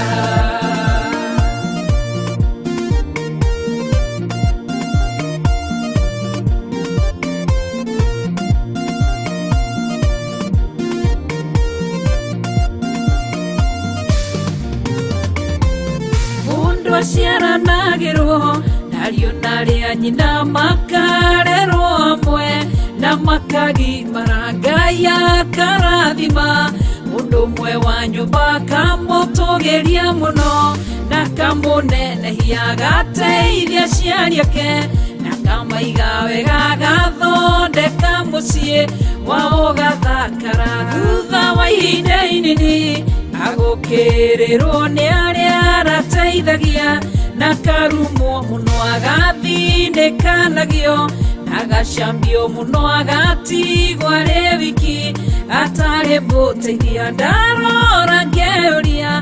Aciaranagĩrwo nariũ narĩa nyina makarerwo hamwe na makagimara Ngai akarathima mũndũ ũmwe wa nyũmba akamũtũgĩria mũno na kamũnenehia agateithia aciari ake na kamaiga wega agathondeka mũciĩ wao ũgathakara thutha wa ihinda inini agũkĩrĩrwo nĩ arĩa arateithagia na karumwo mũno agathinĩkanagio agacambio mũno agatigwo arĩ wiki atarĩ mũteithia ndarora ngeyũria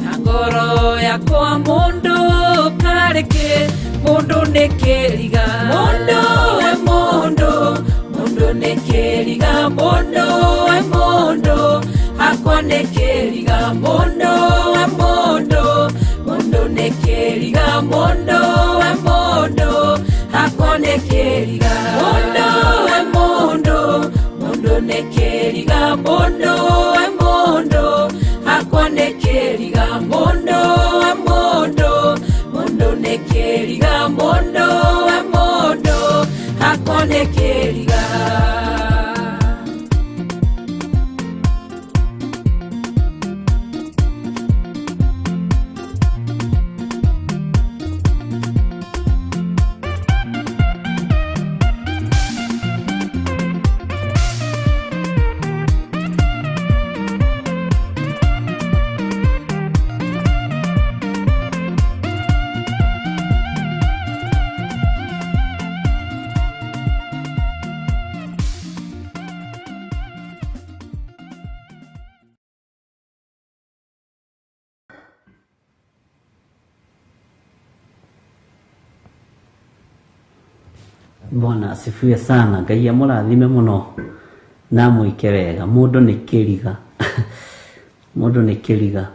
na ngoro yakwa mũndũ karĩ kĩ mũndũ nĩ kĩriga mũndũ we mũndũ mũndũ nĩ kĩriga mũndũ we mũndũ hakwa nĩ kĩriga mũndũ we mũndũ mũndũ nĩ kĩriga mũndũ we mũndũ hakwa nĩ kĩriga mũndũ we mũndũ mũndũ nĩ kĩriga mũndũ we mũndũ hakwa nĩ kĩriga mũndũ we mũndũ mũndũ nĩ kĩriga mũndũ we mũndũ hakwa nĩ kĩriga. Bwana asifiwe sana. Ngai amũrathime mũno na mwĩke wega. Mũndũ nĩ kĩriga. Mũndũ nĩ kĩriga.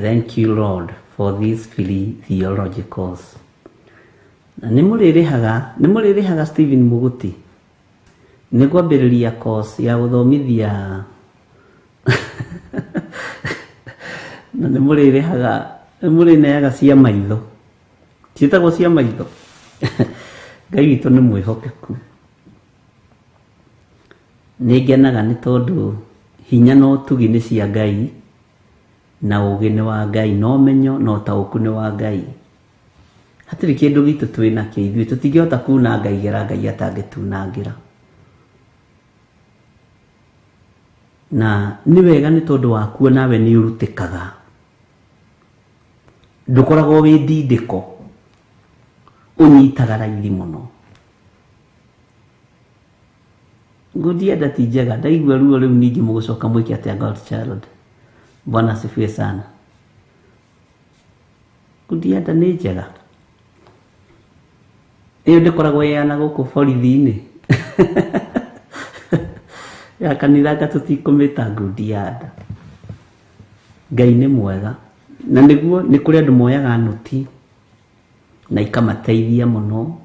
Thank you Lord for these three theologicals. Na nĩ mũrĩrĩhaga Stephen Muguti. Nĩ ngwambĩrĩria course ya gũthomithia na nĩ mũrĩrĩhaga, nĩ mũrĩneaga cia maitho. Ciĩtagwo cia maitho. Ngai witũ nĩ mwĩhokeku. Nĩ ngenaga nĩ tondũ hinya na ũtugi nĩ cia Ngai na ũũgĩ nĩ wa Ngai na ũmenyo na ũtaũku nĩ wa Ngai. Hatirĩ kĩndũ gitũ twĩ nakĩo ithuĩ tũtingĩhota kunanga igera Ngai atangĩtunangĩra. Na nĩ wega nĩ tondũ wakuo nawe nĩ ũrutĩkaga. Ndũkoragwo wĩ ndindĩko. Ũnyitaga raithi mũno. Ngudienda ti njega ndaigua ruo rĩu ningĩ mũgũcoka mwĩke atĩa God child. Bwana asifiwe sana. Ngudienda nĩ njega. Ĩyo ndĩkoragwo ĩyana gũkũ borithi-inĩ. Ya kanitha anga tũtikũmĩta ngudianda. Ngai nĩ mwega. Na nĩguo nĩ kũrĩ andũ moyaga nũti na ikamateithia mũno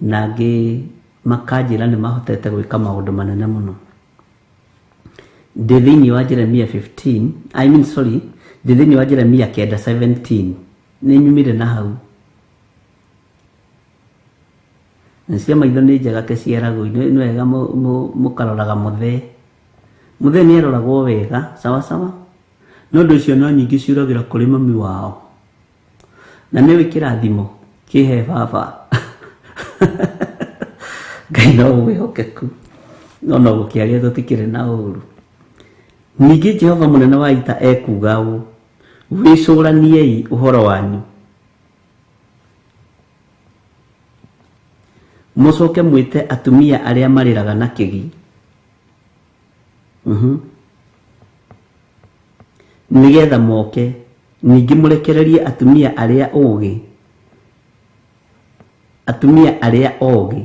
na angĩ makanjĩra nĩ mahotete gwĩka maũndũ manene mũno. Ndĩ thĩinĩ wa Jeremia 15, I mean sorry, ndĩ thĩinĩ wa Jeremia 9:17 nĩ nyumire na hau. Na cia maitho nĩ njega ke ciaragwo nĩ wega mũkaroraga mũthee. Mũthee nĩ aroragwo wega sawa sawa, no ũndũ ciana nyingĩ ciũragĩra kũrĩ mami wao. Na nĩũĩ kĩrathimo kĩhe baba. Ngai no mwĩhokeku, no no gũkĩaria tũtikĩrĩ na ũru. Ningĩ Jehova mũnene wa ita ekuuga ũũ, wĩcũraniei ũhoro wanyu, mũcoke mwĩte atumia arĩa marĩraga na kĩgi. Nĩgetha moke, ningĩ mũrekererie atumia arĩa ogĩ, atumia arĩa ogĩ,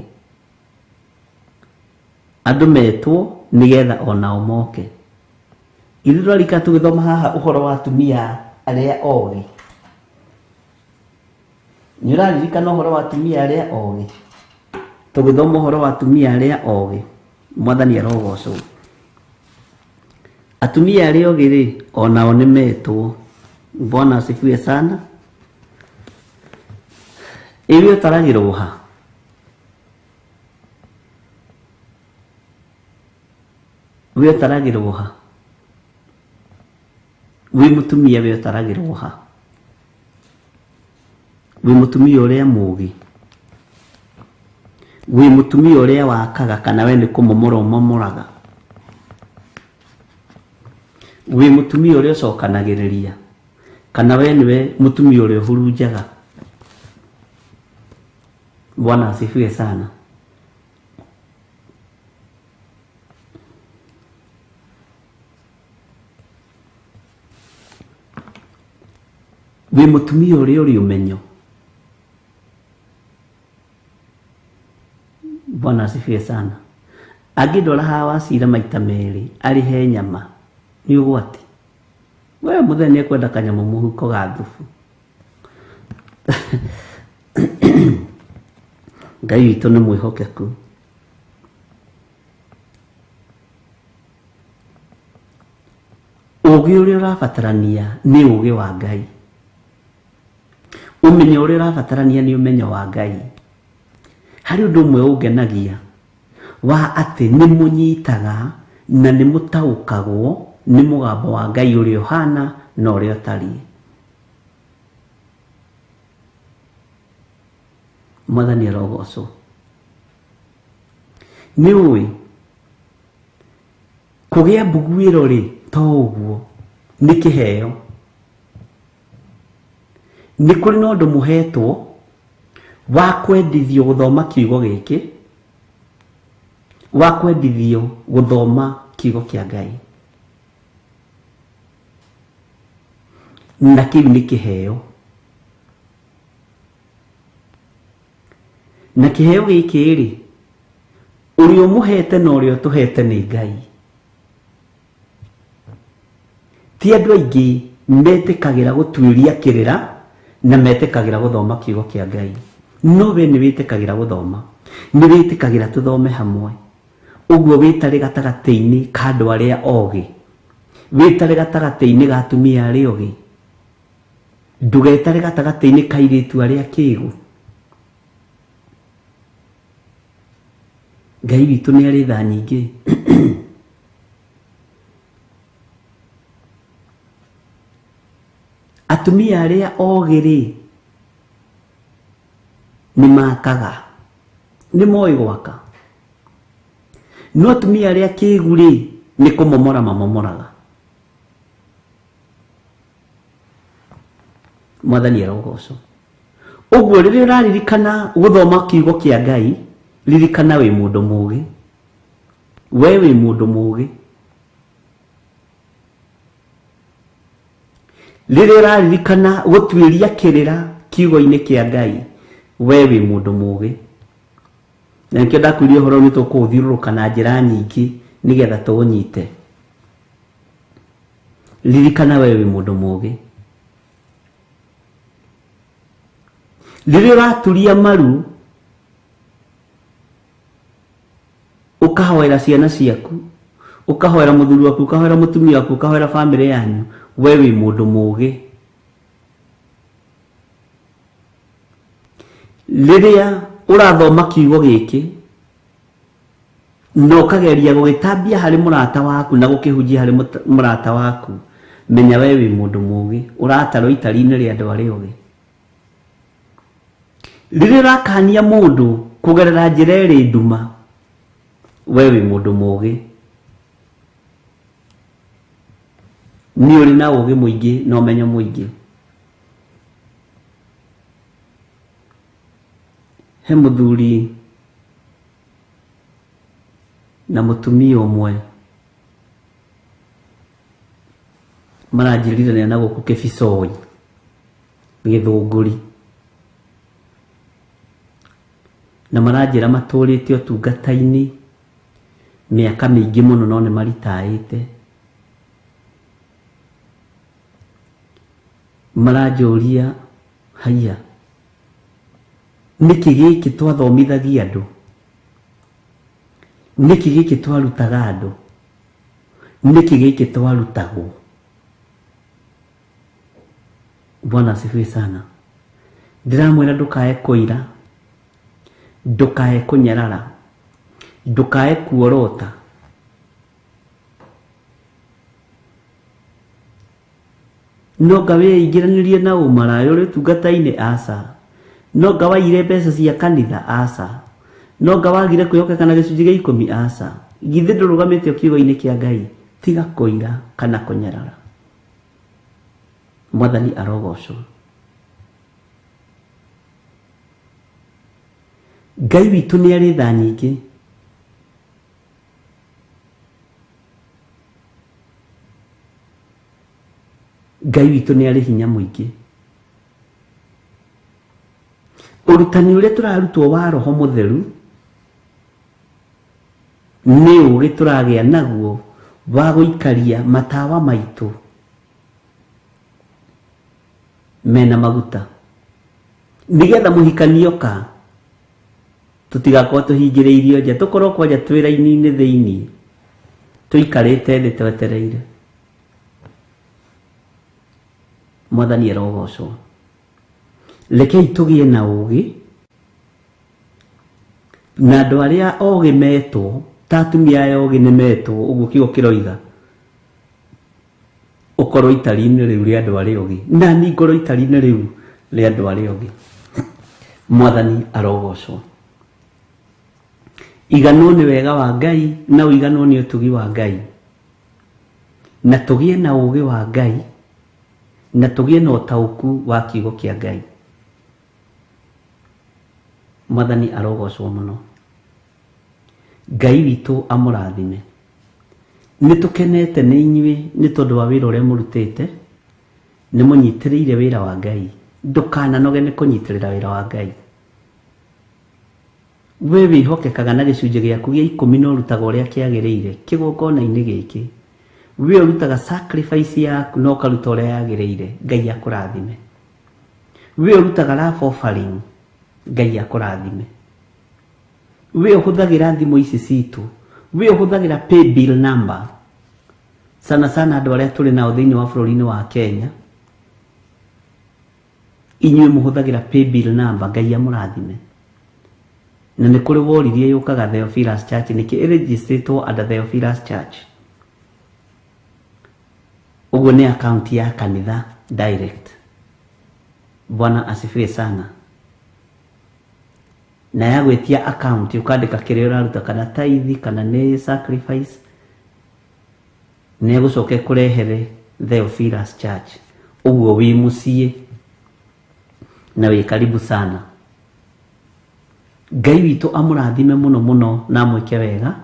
andũ metwo nĩgetha onao moke. Ithuĩ tũrarika tũgĩthoma haha ũhoro wa atumia arĩa ogĩ. Nĩ ũraririkana ũhoro wa atumia arĩa ogĩ? Tũgĩthoma ũhoro wa atumia arĩa ogĩ, Mwathani arogocwo. Atumia arĩa ogĩ rĩ, onao nĩ metwo. Bwana asifiwe sana. Ĩwe ũtaragĩrwo ha? We ũtaragĩrwo ha? Wĩ mũtumia we ũtaragĩrwo ha? Wĩ mũtumia ũrĩa mũgĩ? Wĩ mũtumia ũrĩa wakaga kana we nĩ kũmomora ũmomoraga? Wĩ mũtumia ũrĩa ũcokanagĩrĩria kana we nĩwe mũtumia ũrĩa ũhurunjaga? Bwana asifiwe sana. Wĩ mũtumia ũrĩa ũrĩ ũmenyo. Bwana asifiwe sana. Angĩndwara haha wacira maita merĩ arĩhe nyama nĩ ũgwati. We mũthee nĩ ekwenda kanyamũ mũhuko ga thubu. Ngai witũ nĩ mwĩhokeku. Ũgĩ ũrĩa ũrabatarania nĩ ũgĩ wa Ngai. Ũmenyo ũrĩa ũrabatarania nĩ ũmenyo wa Ngai. Harĩ ũndũ ũmwe ũngenagia wa atĩ nĩ mũnyitaga na nĩ mũtaũkagwo nĩ mũgambo wa Ngai ũrĩa ũhana na ũrĩa ũtariĩ. Mwathani arogocwo. Nĩ ũĩ kũgĩa mbuguĩro rĩ to ũguo nĩ kĩheo. Nĩ kũrĩ na ũndũ mũhetwo wa kwendithio gũthoma kiugo gĩkĩ, wa kwendithio gũthoma kiugo kĩa Ngai. Na kĩu nĩ kĩheo. Na kĩheo gĩkĩ rĩ, ũrĩa ũmũhete na ũrĩa ũtũhete nĩ Ngai. Ti andũ aingĩ metĩkagĩra gũtuĩria kĩrĩra na metĩkagĩra gũthoma kiugo kĩa Ngai. No we nĩ wĩtĩkagĩra gũthoma, nĩ wĩtĩkagĩra tũthome hamwe. Ũguo wĩtare gatagatĩ-inĩ ka andũ arĩa ogĩ, wĩtare gatagatĩ-inĩ ga atumia arĩa ogĩ, ndũgetare gatagatĩ-inĩ ka airĩtu arĩa akĩgu. Ngai witũ nĩ arĩ tha nyingĩ. Atumia arĩa ogĩ rĩ, nĩ makaga, nĩ moĩ gwaka. No atumia arĩa akĩgu rĩ, nĩ kũmomora mamomoraga. Mwathani arogocwo. Ũguo rĩrĩa ũraririkana gũthoma kiugo kĩa Ngai, ririkana wĩ mũndũ mũgĩ. We wĩ mũndũ mũgĩ. Rĩrĩa ũraririkana gũtuĩria kĩrĩra kiugo-inĩ kĩa Ngai, we wĩ mũndũ mũgĩ. Na nĩkĩo ndakwĩrire ũhoro ũyũ nĩ tũkũũthiũrũrũka na njĩra nyingĩ nĩgetha tũũnyite. Ririkana we wĩ mũndũ mũgĩ. Rĩrĩa ũraturia maru ũkahoera ciana ciaku, ũkahoera mũthuri waku, ũkahoera mũtumia waku, ũkahoera bamĩrĩ yanyu, we wĩ mũndũ mũgĩ. Rĩrĩa ũrathoma kiugo gĩkĩ, Na ũkageria gũgĩtambia harĩ mũrata waku na gũkĩhunjia harĩ mũrata waku, menya we wĩ mũndũ mũũgĩ, ũratarwo itari-inĩ rĩa andũ arĩa ogĩ. Rĩrĩa ũrakania mũndũ kũgerera njĩra ĩrĩ nduma, we wĩ mũndũ mũũgĩ. Nĩ ũrĩ na ũũgĩ mũingĩ na ũmenyo mũingĩ. He mũthuri na mũtumia ũmwe maranjĩrirania na gũkũ Kĩbicoi, Gĩthũngũri. Na maranjĩra matũrĩte ũtungata-inĩ mĩaka mĩingĩ mũno no nĩ maritaĩte. Maranjũria haiya, nĩkĩ gĩkĩ twathomithagia andũ? Nĩkĩ gĩkĩ twarutaga andũ? Nĩkĩ gĩkĩ twarutagwo? Bwana asifiwe sana. Ndĩramwĩra ndũkae kũira, ndũkae kũnyarara, ndũkae kuorota. No nga wĩingĩranĩrie na ũmaraya ũrĩ ũtungata-inĩ? Aca. No nga waiyire mbeca cia kanitha? Aca. No nga wagire kwĩhokeka na gĩcunjĩ gĩa ikũmi? Aca. Githĩ ndũrũgamĩte o kiugo-inĩ kĩa Ngai? Tiga kũira kana kũnyarara. Mwathani arogocwo. Ngai witũ nĩ arĩ tha nyingĩ. Ngai witũ nĩ arĩ hinya mũingĩ. Ũrutani ũrĩa tũrarutwo wa Roho Mũtheru nĩ ũũgĩ tũragĩa naguo wa gũikaria matawa maitũ mena maguta, nĩgetha mũhikania oka tũtigakorwo tũhingĩrĩirio nja, tũkorwo kwanja twĩ raini-inĩ thĩinĩ tũikarĩte thĩ twetereire. Mwathani arogocwo. Rekei tũgĩe na ũũgĩ, na andũ arĩa ogĩ metwo, ta atumia aya ogĩ nĩ metwo, ũguo kiugo kĩroiga, ũkorwo itari-inĩ rĩu rĩa andũ arĩa ogĩ, na niĩ ngorwo itari-inĩ rĩu rĩa andũ arĩa ogĩ. Mwathani arogocwo. Iganwo nĩ wega wa Ngai na ũiganwo nĩ ũtugi wa Ngai, na tũgĩe na ũũgĩ wa Ngai, na tũgĩe na ũtaũku wa kiugo kĩa Ngai. Mwathani arogocwo mũno. Ngai witũ amũrathime. Nĩ tũkenete nĩ inyuĩ nĩ tondũ wa wĩra ũrĩa mũrutĩte, nĩ mũnyitĩrĩire wĩra wa Ngai. Ndũkananoge nĩ kũnyitĩrĩra wĩra wa Ngai. We wĩhokekaga na gĩcunjĩ gĩaku gĩa ikũmi na ũrutaga ũrĩa kĩagĩrĩire kĩgongona-inĩ gĩkĩ. We ũrutaga sacrifice yaku na ũkaruta ũrĩa yagĩrĩire. Ngai akũrathime. We ũrutaga love offering, Ngai akũrathime. We ũhũthagĩra thimũ ici citũ, we ũhũthagĩra pay bill number, sana sana andũ arĩa tũrĩ nao thĩinĩ wa bũrũri-inĩ wa Kenya, inyuĩ mũhũthagĩra pay bill number, Ngai amũrathime. Na nĩ kũrĩ woririe yũkaga Theophilus Church, nĩkĩ ĩregistrĩtwo under Theophilus Church? Ũguo nĩ account ya kanitha direct. Bwana asifiwe sana. Na ya gwĩtia account ũkandĩka kĩrĩa ũraruta, kana tithe kana nĩ sacrifice, nĩ egũcoka ĩkũrehere Theophilus Church. Ũguo wĩ mũciĩ na wĩ karibu sana. Ngai witũ amũrathime mũno mũno na amwĩke wega,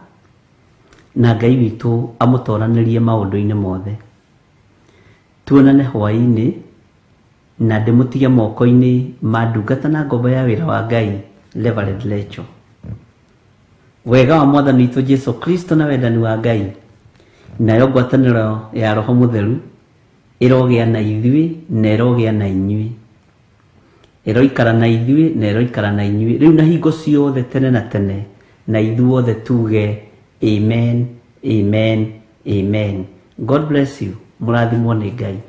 na Ngai witũ amũtoranĩrie maũndũ-inĩ mothe. Tuonane hwaĩ-inĩ na ndĩmũtige moko-inĩ ma ndungata na ngombo ya wĩra wa Ngai, Reverend Lecho. Wega wa Mwathani witũ Jesu Kristo na wendani wa Ngai nayo ngwatanĩro ya Roho Mũtheru ĩrogĩa na ithuĩ na ĩrogĩa na inyuĩ, ĩroikara na ithuĩ na ĩroikara na inyuĩ rĩu na hingo ciothe tene na tene, na ithuothe tuge amen, amen, amen. God bless you. Mũrathimwo nĩ Ngai.